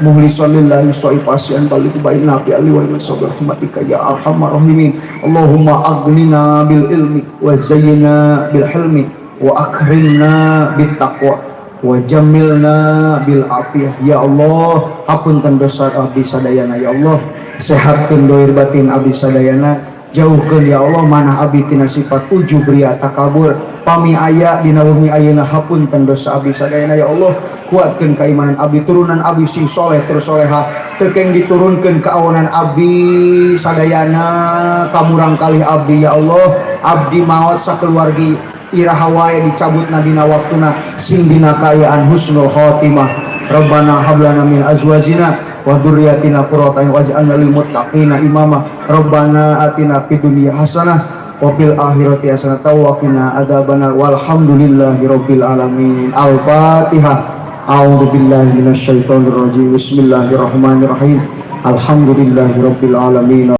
muhlison lillahi soifasian balik baina fi ali wa rahmatika ya arhamar rahimin. Allahumma aghnina bil ilmi wa zayyina bil hilmi wa akrimna bit taqwa wa jamilna bil afiyah. Ya Allah, hapunten dosa abdi sadayana. Ya Allah, sehatkeun dohir batin abdi sadayana, jauhkeun ya Allah manah abdi tina sifat ujub, riya, takabur. Pami aya dina wengi ayeuna, hapunten dosa abdi sadayana. Ya Allah, kuatkeun keimanan abdi, turunan abdi sing soleh terus soleha, teu keng diturunkeun keawonan abdi sadayana ka murang kalih abdi. Ya Allah, abdi maot sakeluargi iraha wae dicabutna dina waktuna, sing dina kaayaan husnul khotimah. Rabbana hablana min azwajina wa dzurriyyatina qurrata a'yun waj'alna lil muttaqina imama. Rabbana atina fid dunya hasanah wa fil akhirati hasanah wa qina adzabannar. Walhamdulillahi rabbil alamin. Al-Fatihah. A'udzu billahi minasyaitonir rajim. Bismillahirrahmanirrahim. Alhamdulillahi rabbil alamin.